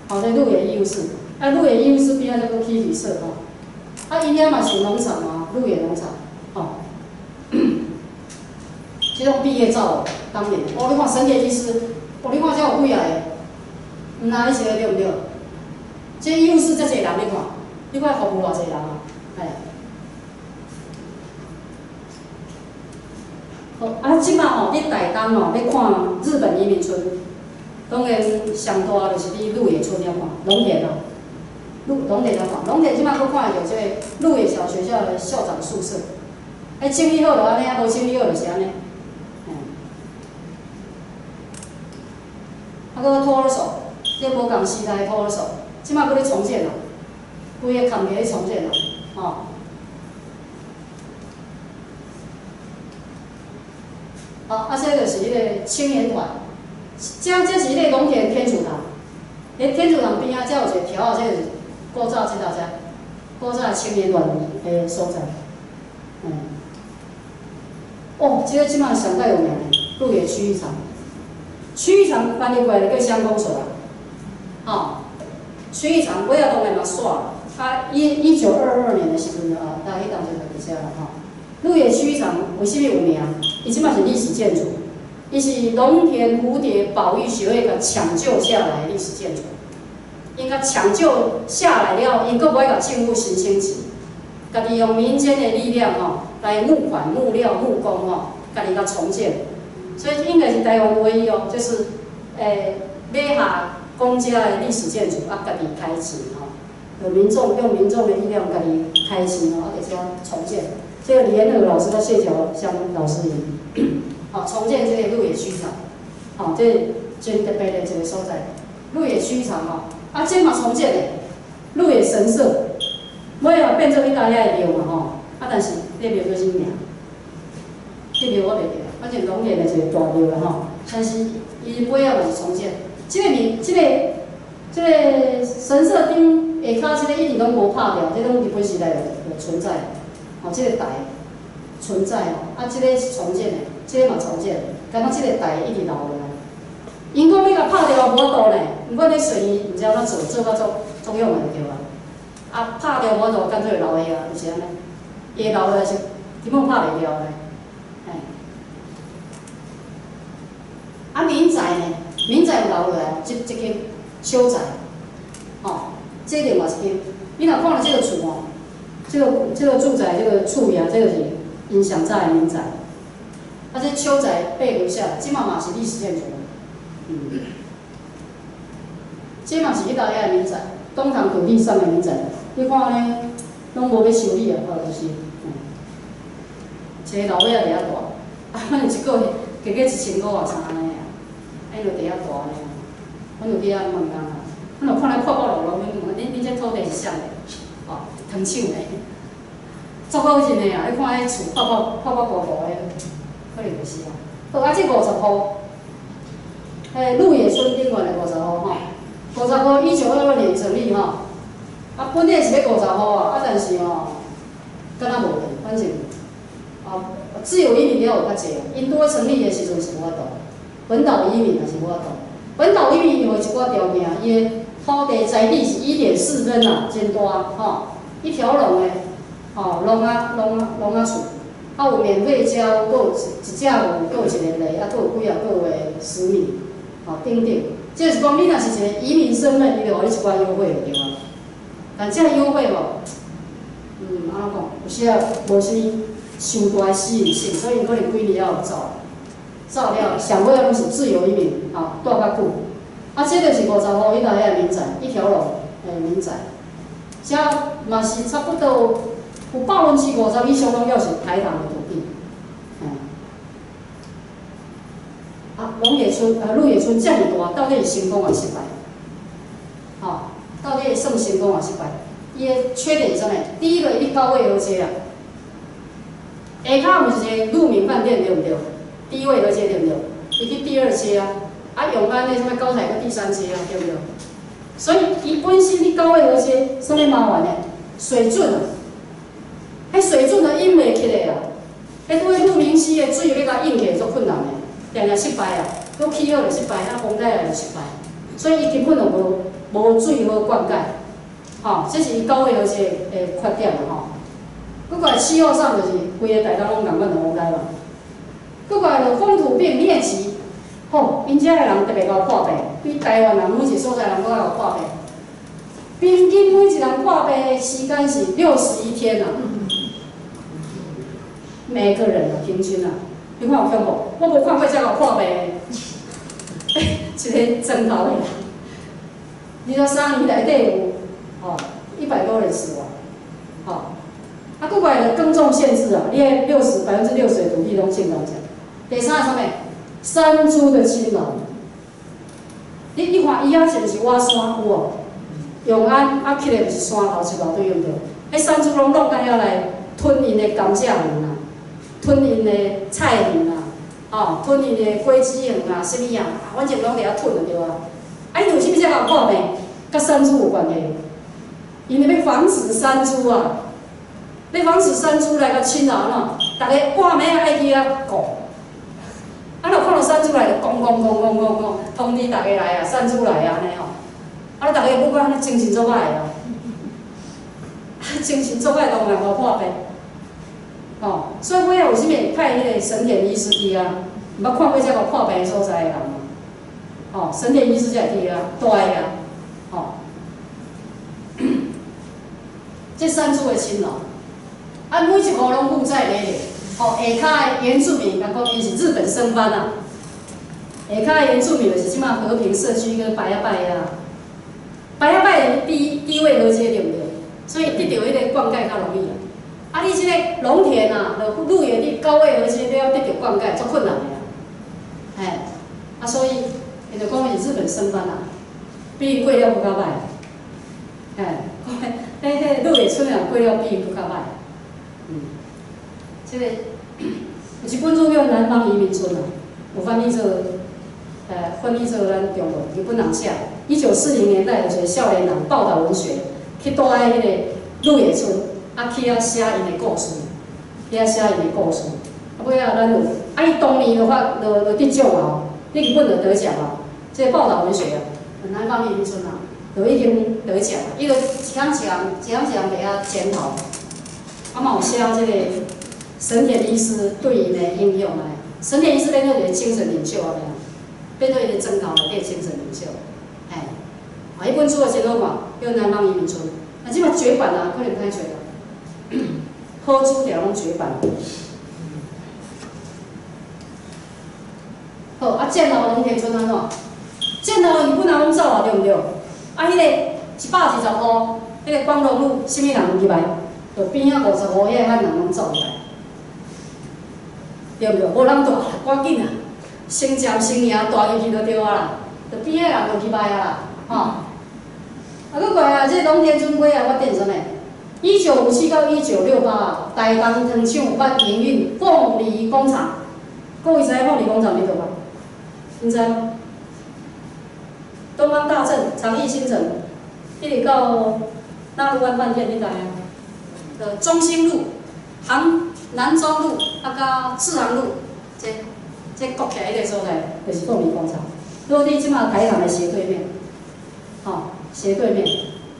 吼，這鹿野醫務室，啊，鹿野醫務室邊仔這閣起旅社吼，啊，𪜶遐嘛是農場嘛，鹿野農場，吼。這種畢業照，當年，哦，你看神田醫師，哦，你看這有幾仔個，毋知你是個對毋對？這醫務室遮濟人，你看，你看服務偌濟人啊？嘿。好，啊，這馬吼，佇台東吼，欲看日本移民村，當然上大就是佇鹿野村遐看，農田啊，農田遐看，農田這馬閣看會著這個鹿野小學校的校長宿舍，欸，整理好就按呢，啊，無整理好就是按呢。啊，閣托兒所，這無仝時代的托兒所，這馬閣咧重建啦，規个崁起咧重建啦，吼。好，啊，這就是彼個青年團，這是彼個農田天主堂，佇天主堂邊仔，這有一個柱仔，這是古早這搭遮，古早的青年團的所在，嗯。哦，這個這馬上蓋有名的鹿野區域場。區域場翻譯過來叫鄉公所啦，吼，區域場尾仔當然嘛煞啦，啊，1922年的時陣啊，大彼當陣就佇遮啦吼。鹿野區域場為啥物有名？伊這馬是歷史建築，伊是農田蝴蝶保育學會共搶救下來的歷史建築。𪜶共搶救下來了，𪜶閣無愛共政府申請錢，家己用民間的力量吼來募款、募料、募工吼，家己共重建。所以應該是台灣唯一哦，就是買下公家的歷史建築啊，家己開錢吼，有民眾用民眾的力量家己開錢哦，啊，佇遮重建。這個李延和老師佮謝喬香老師𪜶，吼，重建這個鹿野區場，吼，這真特別的一個所在。鹿野區場吼，啊，這嘛重建的，鹿野神社，尾仔變做彼家遐的廟嘛吼，啊，但是這廟叫啥物名？這廟我袂記得。反正農田的一個大廟啦吼，但是伊尾仔嘛是重建。這個廟，這個神社頂下跤，這個一直攏無拍掉，這攏日本時代就存在，吼，這個台存在吼，啊，這個是重建的，這個嘛重建，敢若這個台一直留落來。𪜶講欲共拍掉也無法度呢，毋過咧水泥毋知按怎做，做甲足足勇的就對啊。啊，拍掉無法度，乾脆留下啊，就是按呢。伊留落來是根本拍袂掉的。啊，民宅呢？民宅有留落來，這間小宅，吼，這另外一間。你若看著這個厝吼，這個住宅這個厝啊，這個是𪜶上早的民宅。啊，這小宅被留下來，這馬嘛是歷史建築。嗯，這嘛是彼搭遐的民宅，東塘土地上的民宅。你看呢，攏無欲修理啊，吼，就是，一個老尾仔佇遐蹛，啊，反正一個月。加加1000箍啊啥按呢啊，啊𪜶就伫遐住按呢啊，阮就去遐問人啊，阮就看咧破破落落，阮問恁這土地是啥的？哦，糖廠的，足好認的啊！你看彼厝破破破破糊糊的，可能就是啊。好，啊，這50戶，鹿野村頂懸的50戶吼，50戶1922年成立吼，啊，本來是欲50戶啊，啊，但是吼，敢若無去，反正，啊，自由移民了有較濟啊，𪜶拄仔成立的時陣是無法度，本島移民也是無法度，本島移民因為一寡條件，伊的土地宅地是1.4分啊，真大吼，一條龍的，吼，農仔厝，啊有免費交，閣有一隻有，閣有一個犁，啊閣有幾仔個月食米，吼等等，這就是講你若是一個移民身份，伊就予你一寡優惠就對啊。但這優惠吼，按怎講，有時啊無啥物傷大的吸引性，所以𪜶可能幾年後就走，走了上尾攏是自由移民，吼，蹛較久。啊，這就是50戶彼搭遐民宅，一條龍的民宅，這嘛是差不多有50%以上攏猶是台糖的土地，嗯。啊，農野村啊，鹿野村遮爾大，到底是成功抑失敗？吼，到底算成功抑失敗？伊的缺點是啥物？第一個，伊九尾河街啊，下跤毋是一個鹿鳴飯店對毋對？低位河街對毋對？伊去第二街啊，啊永安的啥物高台閣第三街啊，對毋對？所以伊本身你九尾河街啥物麻煩呢？水準啊，彼水準都引袂起來啊！彼拄仔鹿鳴溪的水欲共引起來足困難的，定定失敗啊！拄起好就失敗，啊風台來就失敗，所以伊根本就無水好灌溉，吼，這是伊九尾河街的缺點啊吼。閣過來氣候上就是規个台東攏仝款就風災嘛。閣過來就風土病瘧疾，吼，𪜶遮的人特別𠢕破病，比台灣人每一個所在人閣較𠢕破病。平均每一人破病的時間是61天啊，每個人啊，平均啊，你看有恐怖？我無看過遮𠢕破病的，一個庄頭的。23年內底有吼100多人死亡，吼，啊，閣過來就耕種限制啊，你的60%的土地攏種農田。第三個啥物？山豬的侵擾。你看伊遐是毋是挖山有無？永安啊，起來毋是山頭一大堆對毋對？彼山豬攏弄到遐來吞𪜶的甘蔗園啊，吞𪜶的菜園啊，吼，吞𪜶的果子園啊，啥物啊，反正攏佇遐吞就對啊。啊，𪜶為啥物遮𠢕破病？佮山豬有關係。因為欲防止山豬啊，欲防止山豬來共侵擾喏，逐个半暝仔愛去遐顧。啊，若看著山豬來就講講講講講講，通知逐家來啊，山豬來啊，按呢吼。啊，逐家不管精神足歹啊，精神足歹當然無破病。吼，所以尾仔為啥物會派彼個神田醫師去啊？毋捌看過遮個破病的所在的人嘛？吼，神田醫師才會去啊，蹛啊，吼。這山豬的侵擾，啊，每一戶攏負債累累。吼，下跤的原住民，人講𪜶是日本生番啊。下跤的原住民就是這馬和平社區跟白仔拜啊，白仔拜的低位河街對毋對？所以得著彼個灌溉較容易啊。啊，你這個農田啊，就鹿野地高位河街都要得著灌溉，足困難的啊。嘿，啊，所以𪜶就講是日本生番啊，比𪜶過了閣較歹。嘿，彼鹿野村人過了比𪜶閣較歹。這個有一本書叫《南方移民村》啊，有翻譯做咱中文，日本人寫。1940年代有一個少年人報導文學，去蹛佇彼個鹿野村，啊去遐寫𪜶的故事，去遐寫𪜶的故事。啊，尾仔咱有，啊伊當年就發，就得獎啊，日本就得獎啊，這個報導文學啊，南方移民村啊，就已經得獎。伊就一項一項，一項一項佇遐檢討，啊嘛有寫這個神田醫師對𪜶的影響啊。神田醫師變做一個精神領袖啊，變做一個莊頭內底精神領袖。嘿，啊，彼本書也真好看，叫《南方移民村》。啊，這馬絕版啊，可能歹揣啊。好書定攏絕版。好，啊，戰後農田村按怎？戰後日本人攏走啊，對毋對？啊，彼個120戶，彼個光榮路，啥物人入來？就邊仔50戶遐漢人攏走入來，對毋對？無人蹛，趕緊啊！先占先贏，帶入去就對啊啦，就邊仔人就去賣啊啦，吼。啊，閣過來啊，這農田村尾仔發展啥物？1957到1968啊，台東糖廠捌營運鳳梨工廠。各位知影鳳梨工廠佇佗無？𪜶知無？東方大鎮、長義新城，一直到納入灣飯店，你知影？中興路、杭南中路，啊，佮志航路，這國起來彼個所在，就是鳳梨工廠。落佇這馬台糖的斜對面，吼，斜對面，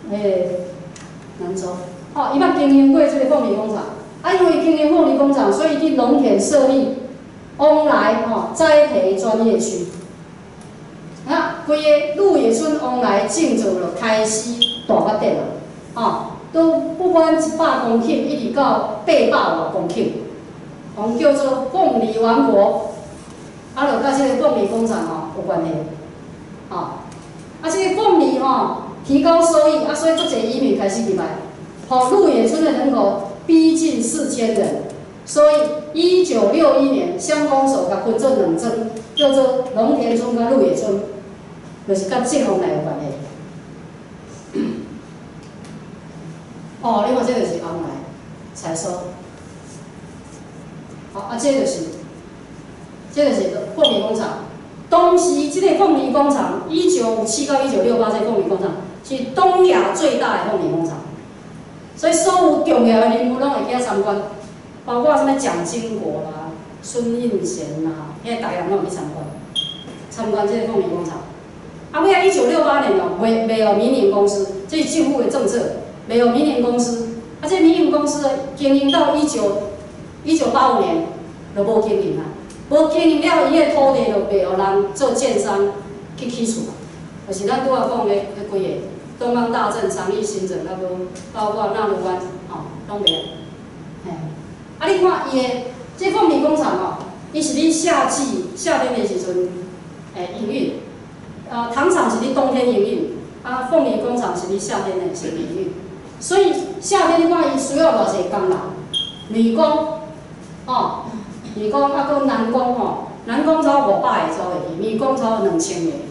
彼個南州，吼，伊捌經營過這個鳳梨工廠，啊，因為經營鳳梨工廠，所以佇農田設立旺來吼栽培專業區。啊，規个鹿野村旺來種植就開始大發展啦，吼，都不管100公頃，一直到800外公頃，講叫做鳳梨王國，啊，就佮這個鳳梨工廠吼有關係，吼，啊，這個鳳梨吼提高收益，啊，所以足濟移民開始入來，吼，鹿野村的人口逼近4000人，所以1961年鄉公所共分做兩莊，叫做農田村佮鹿野村。就是佮這方面有關係。哦，你看這就是旺來採收。好，啊，這就是鳳梨工廠。當時這個鳳梨工廠，1957到1968這個鳳梨工廠是東亞最大的鳳梨工廠，所以所有重要的人物攏會去遐參觀，包括啥物蔣經國啦、孫運璿啦，遐逐个人攏會去參觀，參觀這個鳳梨工廠。啊，尾仔1968年哦，賣予民營公司，這是政府的政策，賣予民營公司。啊，這民營公司經營到1985年就無經營啊，無經營了，伊的土地就賣予人做建商去起厝，就是咱拄仔講的彼幾个東方大鎮、長義新城，啊，閣包括納魯灣，吼，攏賣。嘿，啊，你看伊的這鳳梨工廠哦，伊是佇夏季夏天的時陣營運。啊，糖廠是佇冬天營運，啊，鳳梨工廠是佇夏天的時陣營運，所以夏天你看伊需要偌濟工人，女工，吼，女工啊，閣男工吼，男工超500個走袂去，女工超2000個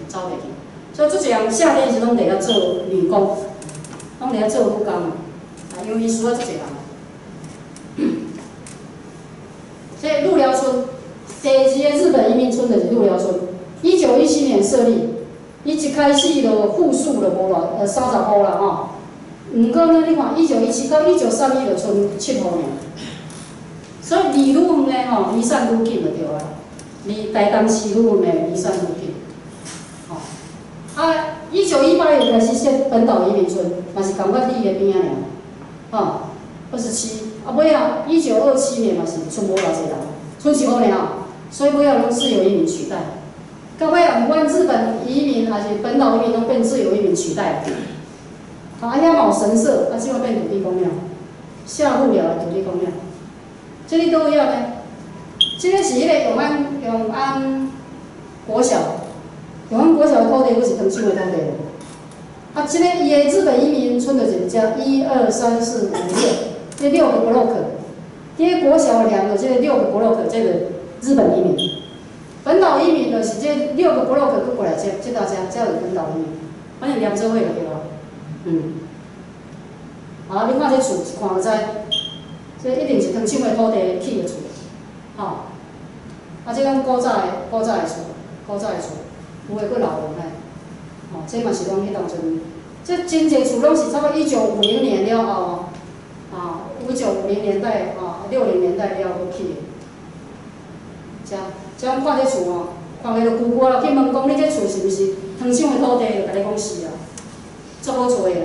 走袂去，所以足濟人夏天時攏佇遐做女工，攏佇遐做女工啊，因為伊需要足濟人。所以鹿寮村，第二个日本移民村就是鹿寮村，1917年設立。伊一開始就戶數就無偌，30戶啦吼。毋過呢，你看1917到1931就賰7戶爾，所以離愈遠的吼，離散愈緊就對啊。離台東市愈遠的離散愈緊，吼。啊，1918年開始設本島移民村，嘛是仝款佇伊的邊仔爾，吼，27，啊尾仔1927年嘛是賰無偌濟人，賰1戶爾，所以尾仔攏自由移民取代。到尾仔，毋管日本移民還是本島移民，攏變自由移民取代。啊，遐嘛有神社，啊，這馬變土地公廟，下鹿寮的土地公廟。這裡佗位仔呢？這個是彼個永安國小，永安國小的土地，閣是糖廠的土地。啊，這個伊的日本移民村就是遮一二三四五六，這六個 block。佇個國小兩個這個六個 block，這個日本移民。本島移民就是這六個 block 閣過來這，這到遮，這就是本島移民。反正連做伙就對啊。好，你看這厝一看就知，這一定是糖廠的土地起的厝，吼。啊，這攏古早的古早的厝，古早的厝，有的閣留落來，吼，這嘛是攏彼當陣，這真濟厝攏是差不多1950年了後，啊，1950年代啊，60年代了後起的。遮，這種看這厝吼，看下就久久啦，去問講你這厝是毋是糖廠的土地，就共你講是啊，足好找的嘿。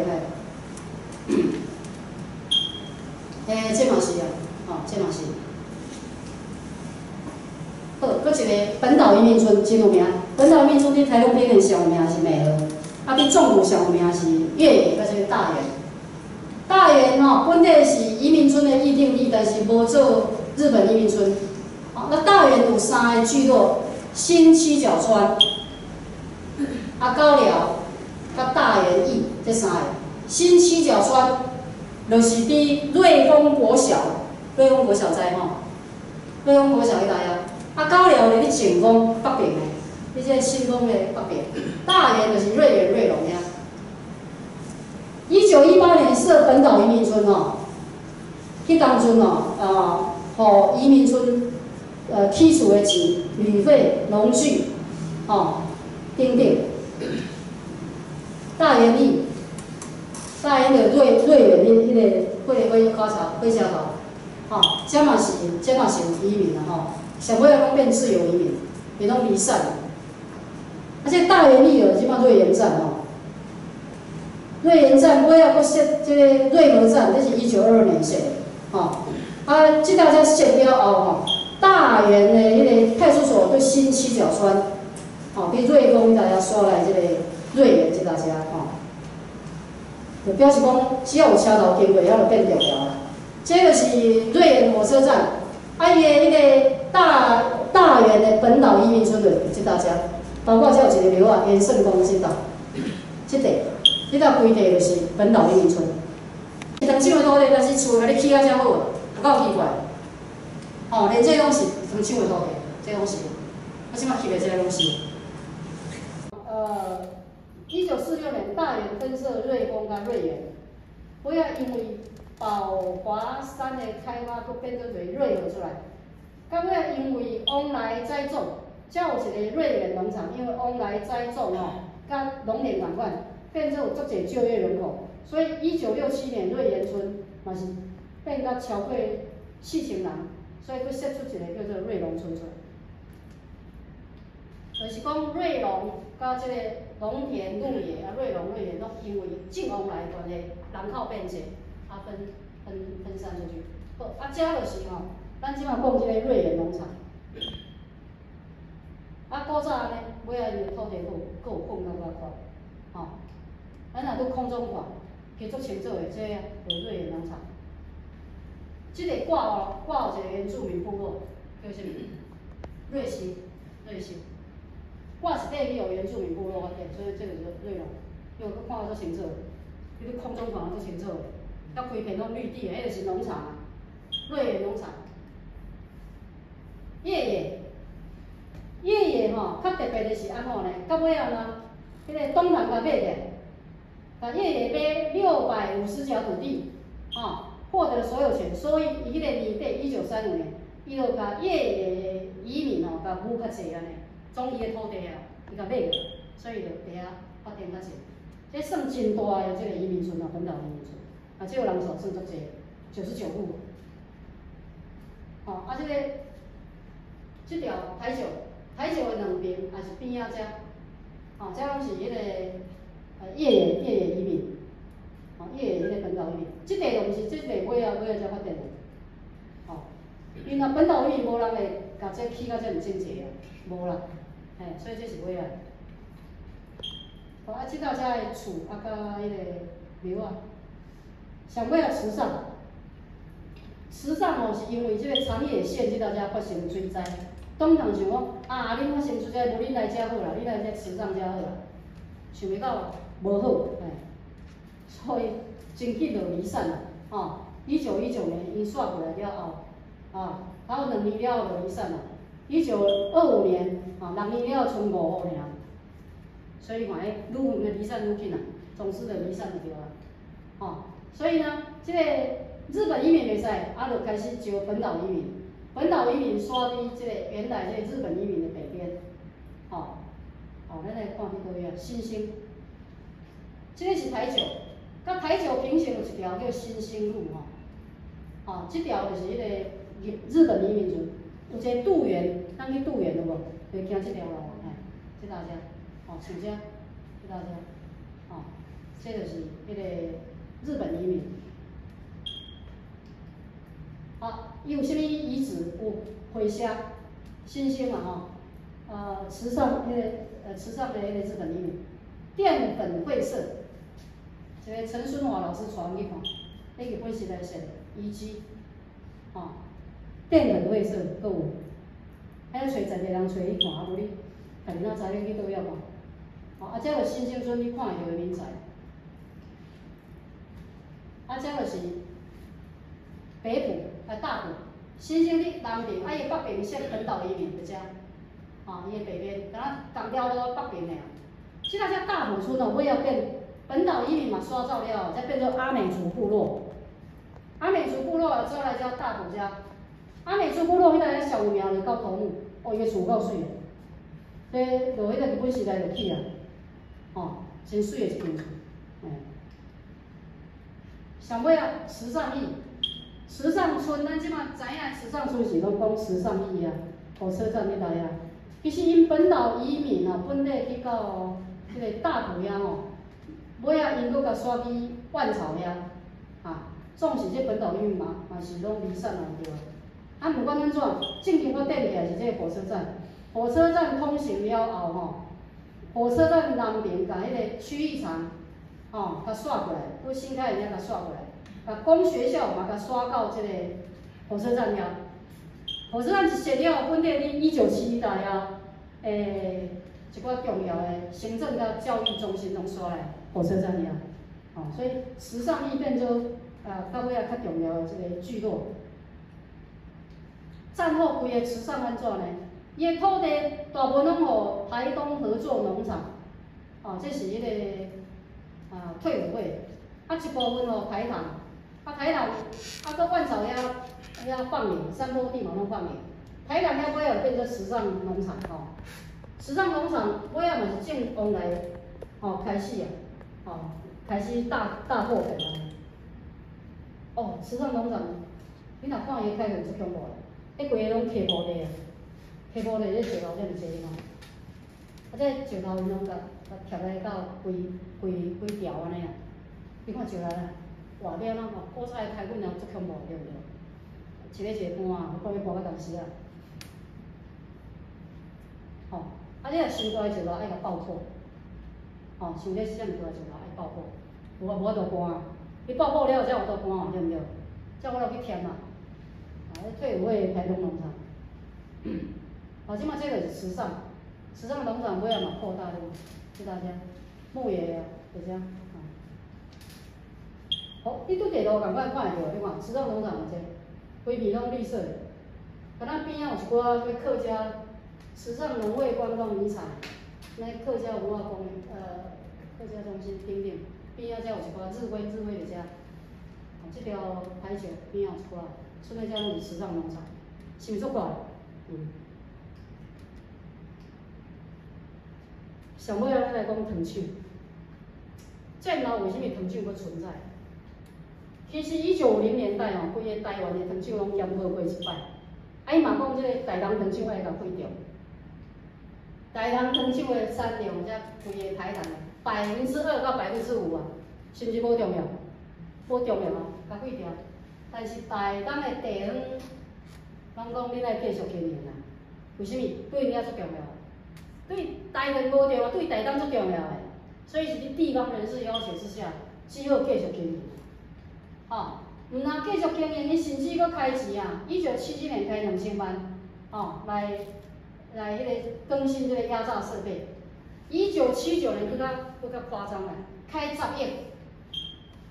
欸，這嘛是啊，吼，這嘛是。好，閣一個本島移民村真有名，本島移民村佇台東平原上有名是美和，啊，佇縱谷上有名是越野佮這個大園。大園吼，本底是移民村的預定地，但是無做日本移民村。哦，那大園有三個聚落：新七角川、啊高寮、佮大園驛這三个。新七角川就是佇瑞豐國小，瑞豐國小知吼？瑞豐國小彼搭遐。啊，高寮咧伫靖丰北爿的，伫這个新丰的北爿。大園就是瑞園、瑞隆遐。1918年設本島移民村吼，彼當陣哦，啊，予移民村起厝的錢、旅費、農具，吼，等等。大園里，大園就瑞園彼個火車火車頭，吼，這嘛是有移民啦吼，上尾仔攏變自由移民，伊攏離散。啊，這大園里就這擺瑞園站吼。瑞園站尾仔閣設這个瑞和站，這是1922年設的，吼。啊，這搭才設了後吼，大園的彼个派出所對新七角川，吼，佇瑞豐彼搭遐徙來這个瑞園這搭遮吼，就表示講，只要有車頭經過，遐就變重要啦。這就是瑞園火車站，啊，伊的彼个大園的本島移民村就這搭遮，包括遮有一個廟仔，延聖宮這搭，這塊。這搭規塊就是本島移民村。糖廠的土地，但是厝共你起甲遮好，有夠奇怪。吼，連這攏是糖廠的土地，這攏是。我這擺翕的這攏是。1946年大園分設瑞豐佮瑞園，尾仔因為寶華山的開發，閣變做一个瑞和出來。到尾仔因為往來栽種，才有一个瑞園農場，因為往來栽種吼，佮農田仝款。變做有足濟就業人口，所以1967年瑞園村嘛是變甲超過4000人，所以閣設出一个叫做瑞隆村出來。就是講瑞隆佮這个農田鹿野啊，瑞隆瑞園攏因為種往來的關係，人口變濟，啊分散出去。好，啊這就是吼，咱這擺講這个瑞園農場。啊古早按呢，尾仔伊的土地閣有分較較寬，吼。咱若佇空中看，其實足清楚的，這個就是瑞園農場。這个掛有一個原住民部落，叫啥物？瑞興，瑞興。掛是塊去予原住民部落發展，所以這個就是瑞隆，因為閣看得足清楚，你佇空中看得足清楚的，遐規片攏綠地的，彼就是農場啊，瑞園農場。越野，越野吼，較特別的是按怎呢？到尾仔呢，彼個東南共買起來。共越野買650甲土地，吼，獲得了所有權，所以伊彼个年底，1935年，伊就共越野的移民吼，共付較濟按呢，總伊的土地啊，伊共買落，所以就佇遐發展較濟。這算真大的這个移民村啊，本島移民村，啊，這個人數算足濟，99戶。吼，啊，這个，這條台九，台九的兩爿也是邊仔遮，吼，這攏是彼个。越野移民，吼，越野彼個本島移民，這塊就毋是，這塊尾仔才發展的，吼，因若本島移民無人會共這起甲遮爾整齊啊，無啦，嘿，所以這是尾仔。吼，啊，這搭遮的厝啊，佮彼个廟仔，上尾仔池上，池上吼是因為這個長野縣這搭遮發生水災，東藤想講啊，恁發生水災，無恁來遮好啦，恁來這池上遮好啦，想袂到。無好，嘿，所以真緊就離散啦，吼。1919年𪜶徙過來了後，啊，還有2年了後就離散啦。1925年，啊，6年了後賰5戶爾，所以你看，彼愈遠的離散愈緊啊，總是就離散就對啦，吼。所以呢，這个日本移民袂使，啊，就開始招本島移民。本島移民徙佇這個原來這個日本移民的北邊，吼，哦，咱來看佇佗位啊，新興。這个是台九，佮台九平行有一條叫新興路吼，吼，這條就是彼個日本移民村，有一個渡園，咱去渡園有無？就行這條路，嘿，這搭遮，吼，像這，這搭遮，吼，這就是彼個日本移民。啊，伊有啥物遺址？有會社，新興嘛吼，池上彼個池上的彼個日本移民，澱粉會社。這個陳孫華老師帶阮去看，彼日本時代設遺跡，吼，澱粉會社閣有，遐揣在地人揣去看，啊無你家己哪知影去佗位看？吼，啊，這就新興村你看會著的民宅，啊，這就是北埔啊大埔，新生佇南爿，啊伊北爿設本島移民佇遮，吼，伊的北邊，敢若仝條路北爿爾。這個遮大埔村哦，尾仔變本島移民嘛，徙走了後，才變做阿美族部落。阿美族部落走來遮大埔遮，阿美族部落彼個上有名的高頭目，哦，伊的厝夠媠的，這落彼個日本時代就起啊，吼，真媠的一間厝，嘿。上尾啊，池上驛，池上村，咱這馬知影池上村是攏講池上驛啊，火車站彼內啊。其實𪜶本島移民哦，本來去到這個大埔遐吼，尾仔𪜶閣共徙去萬草遐，啊，總是這本島移民嘛，嘛是攏離散啊，對啊。啊，毋管按怎，正經閣建起來是這個火車站，火車站通行了後吼，火車站南邊共彼個區域場，吼，共徙過來，閣新開的遐共徙過來，共公學校嘛共徙到這個火車站遐。火車站一設了，本地佇1971代啊，一寡重要的行政佮教育中心攏徙來火車站遐，吼，所以池上驛變做啊，到尾仔較重要的這個聚落。戰後規个池上按怎呢？伊的土地大部分攏予台東合作農場，哦，這是彼個啊退伍會，啊一部分予台糖，啊台糖啊閣萬草遐遐放鹽，山坡地嘛攏放鹽。台糖遐尾仔變做池上農場吼，池上農場尾仔嘛是種旺來吼開始啊，吼開始大大拓墾啊。哦，池上農場，你若看伊開墾足恐怖的，彼規个攏溪埔地啊，溪埔地這石頭這麼濟嘛，啊這石頭𪜶攏共共疊來到規規規條按呢啊，你看石頭啊，外了喏吼，古早的開墾啊足恐怖對毋對？一個一個搬啊，我講欲搬到當時啊。吼，啊你若傷大的石頭愛共爆破，吼，像這遮爾大的石頭愛爆破，無無法度搬啊。你爆破了後才有法度搬哦，對毋對？才有法度去填啊。啊，彼退伍會台東農場，好，這馬這個是池上，池上農場尾仔嘛擴大了，去大家牧野啊，就這樣。好，你拄地圖仝款看會著，你看池上農場有這，規片攏綠色的，敢若邊仔有一寡啥物客家池上農會觀光漁場，那客家文化公園，客家中心頂頂，邊仔才有一寡日暉，日暉佇遮，哦，這條排球邊仔有一寡，出來遮攏是池上農場，是毋是足怪？嗯。上尾仔咱來講糖廠，戰後為啥物糖廠閣存在？其實1950年代吼，規个台灣的糖廠攏檢討過一擺，啊伊嘛講這個台東糖廠愛共廢掉。台東糖廠的產量才規个台南2%到5%啊，是毋是無重要？無重要啊，共廢掉。但是台東的地方，攏講恁愛繼續經營啊？為啥物？對𪜶遐足重要，對台南無重要，對台東足重要的，所以是佇地方人士要求之下，只好繼續經營。吼，毋但繼續經營，伊甚至閣開錢啊！1977年開2000萬，吼，來來彼個更新這個壓榨設備。1979年閣較閣較誇張啦，開10億，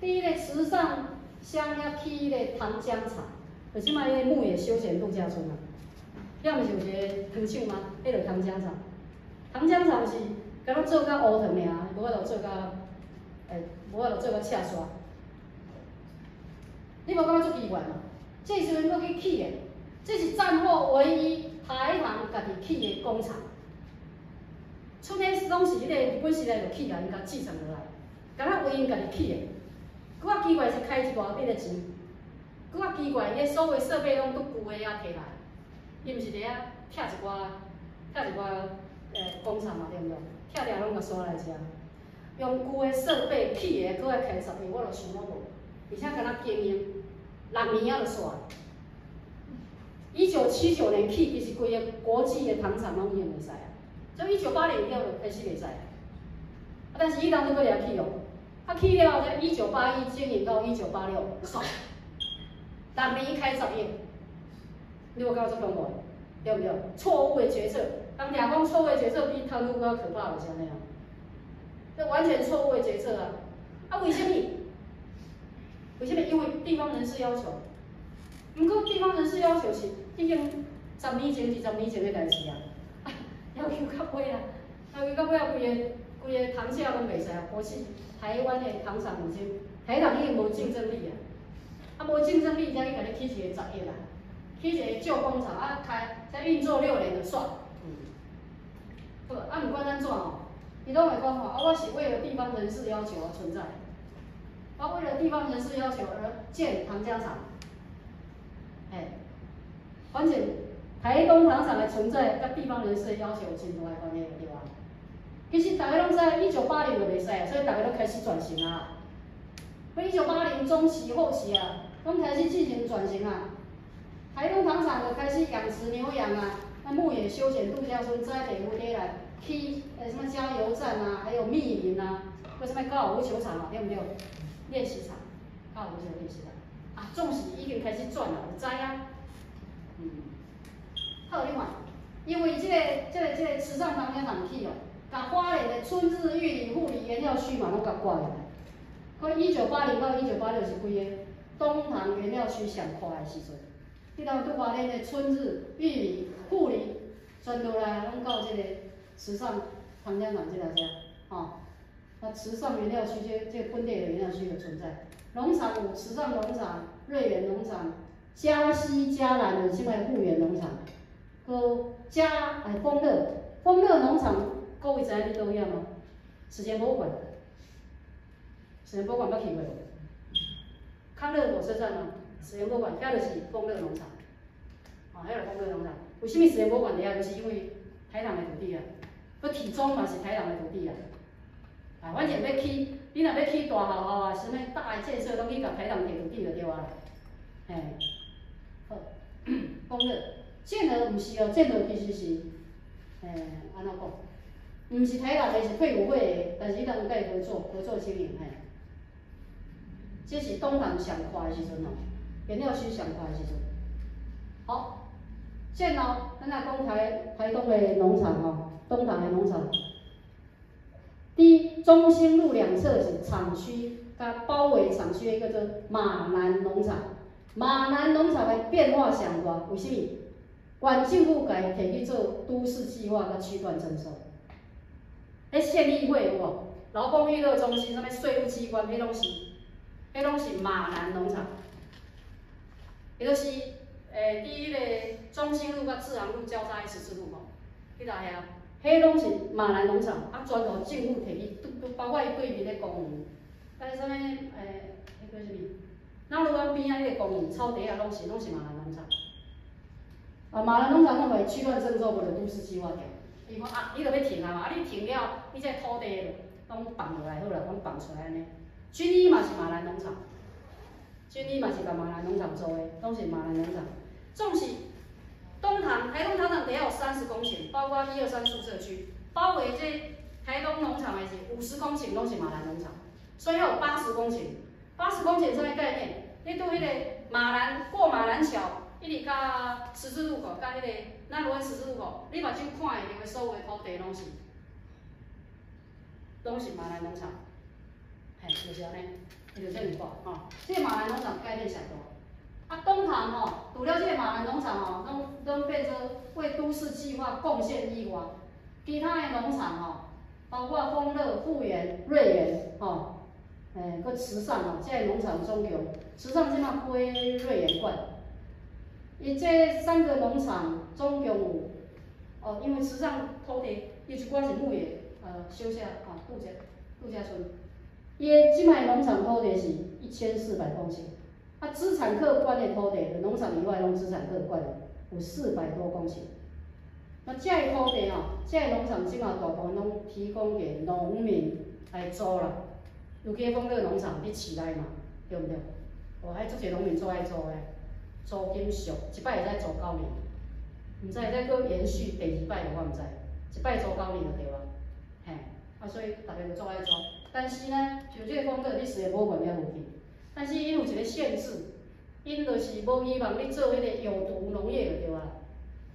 佇彼個池上鄉遐起彼個糖漿廠，就這擺彼個牧野休閒度假村啊。遐毋是有一個糖廠嗎？彼個糖漿廠，糖漿廠是敢若做甲烏糖爾，無法度做甲，無法度做甲赤沙。你無感覺足奇怪嗎？這時陣閣去起的，這是戰後唯一台糖家己起的工廠。出彼攏是彼個日本時代就起來，𪜶共繼承落來，敢若為𪜶家己起的。閣較奇怪是開一大筆的錢，閣較奇怪，伊所有設備攏拄舊的遐提來，伊毋是佇遐拆一寡、拆一寡工廠嘛，對毋對？拆了攏共徙來遮，用舊的設備起的，閣愛開10億，我就想講無，而且敢若經營6年仔就煞。1979年起，其實規个國際的糖廠攏已經袂使啊，所以1980以後就開始袂使啊。但是伊當初閣掠起哦，啊起了後，才1981經營到1986，煞，6年開10億，你無感覺足恐怖？對毋對？錯誤的決策，人定講錯誤的決策比貪污閣較可怕，就是按呢啊。這完全錯誤的決策啊！啊，為啥物？為啥物？因為地方人士要求。毋過地方人士要求是已經10年前、20年前的代誌啊，要求較尾啊，要求到尾啊，規個規個糖價攏袂使啊，國際台灣的糖廠已經台糖已經無競爭力啊，啊無競爭力才去共你起一個10億啊，起一個舊工廠啊開才運作6年就煞，好，啊毋管按怎吼，伊攏會講吼，啊我是為了地方人士要求而存在，我為了地方人士要求而建糖漿廠，嘿，反正台東糖廠的存在，佮地方人士的要求有真大的關係，對吧？其實逐家攏知，1980就袂使啊，所以逐家攏開始轉型啊。1980中期後期啊，攏開始進行轉型啊。台東糖廠就開始養殖牛羊啊，那牧野休閒度假村栽培蝴蝶蘭，起什麼加油站啊，還有密林啊，或什麼高爾夫球場啊，對毋對？練習場，高爾夫球練習場啊，總是已經開始轉啦，有知啊。好，你看，因為這個池上糖漿廠起哦，共花蓮的春日玉里護理原料區嘛，攏共掛起來。可1980到1986是規個東糖原料區上快的時陣。彼當佇花蓮的春日玉里護理全落來，攏到這個池上糖漿廠這條遮，吼。那池上原料區這本地的原料區的存在，農場有池上農場、瑞園農場、嘉西嘉蘭的這個富源農場，閣嘉豐樂豐樂農場，各位知影佇佗位無？史前博物館，史前博物館捌去過無？康樂火車站嗎？史前博物館，遐就是豐樂農場，哦，遐就是豐樂農場。為啥物史前博物館佇遐？就是因為台糖的土地啊，閣體中嘛是台糖的土地啊。啊，反正欲起，你若欲起大學校啊，啥物大的建設，攏去共台糖提土地就對啊。嘿，好，豐樂，建和毋是哦，建和其實是，按怎講？毋是台糖的，是退伍會的，但是伊當佮伊合作，合作經營嘿。這是東糖上快的時陣哦，原料區上快的時陣。好，然後咱來講台東的農場哦，東糖的農場。佇中興路兩側是廠區，佮包圍廠區的叫做馬南農場。馬南農場的變化上大，為啥物？縣政府共伊提去做都市計劃佮區段徵收。彼縣議會有無？勞工娛樂中心，啥物稅務機關，彼攏是馬南農場。伊就是佇彼個中興路佮志航路交叉的十字路口，彼搭遐，彼攏是馬南農場，啊，全予政府提去，都包括伊對面的公園，啊，啥物彼叫啥物？那魯灣邊仔彼個公園草地啊，攏是馬南農場。啊，馬南農場攏予伊區段徵收，無就都市計劃掉。伊講啊，你著欲停啊嘛，啊你停了，你這土地攏放落來好啦，攏放出來按呢。軍醫嘛是馬南農場，軍醫嘛是共馬南農場租的，攏是馬南農場。總是東糖台東糖廠底下有30公頃，包括一二三宿舍區，包圍這台東農場的是50公頃，攏是馬南農場，所以有八十公頃。八十公頃啥物概念？你佇彼個馬蘭過馬蘭橋，一直到十字路口，到彼個那魯灣十字路口，你目睭看會著的所有的土地，攏是馬蘭農場，嘿，就是按呢，伊就遮爾大吼。這個馬蘭農場概念上大。啊，東糖吼，除了這個馬蘭農場吼，攏變做為都市計劃貢獻以外，其他的農場吼，包括豐樂、富源、瑞園吼，閣池上吼，這個農場總共，池上這馬歸瑞園管。伊這三個農場總共有，哦，因為池上土地，伊一寡是牧野，休閒啊度假村。伊的這擺農場土地是1400公頃，啊，資產可管的土地，農場以外攏資產可管的，有400多公頃。那這個土地吼，這個農場這馬大部分攏提供給農民來租啦。尤其豐樂農場佇市內嘛，對毋對？哦，彼足濟農民足愛租的，租金俗，一擺會使租9年，毋知會使閣延續第二擺無，我毋知，一擺租九年就對啊，嘿，啊所以逐家就足愛租。但是呢，像這個豐樂，佇史前博物館遐附近，但是𪜶有一個限制，𪜶就是無希望你做彼個有毒農業就對啊，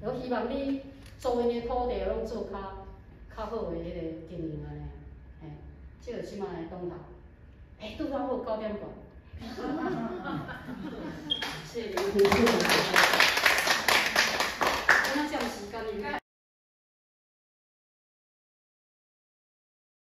就希望你租𪜶的土地攏做較好的彼個經營按呢，嘿，這個這擺的東糖，欸，拄仔好9點半。謝謝。敢若佔時間。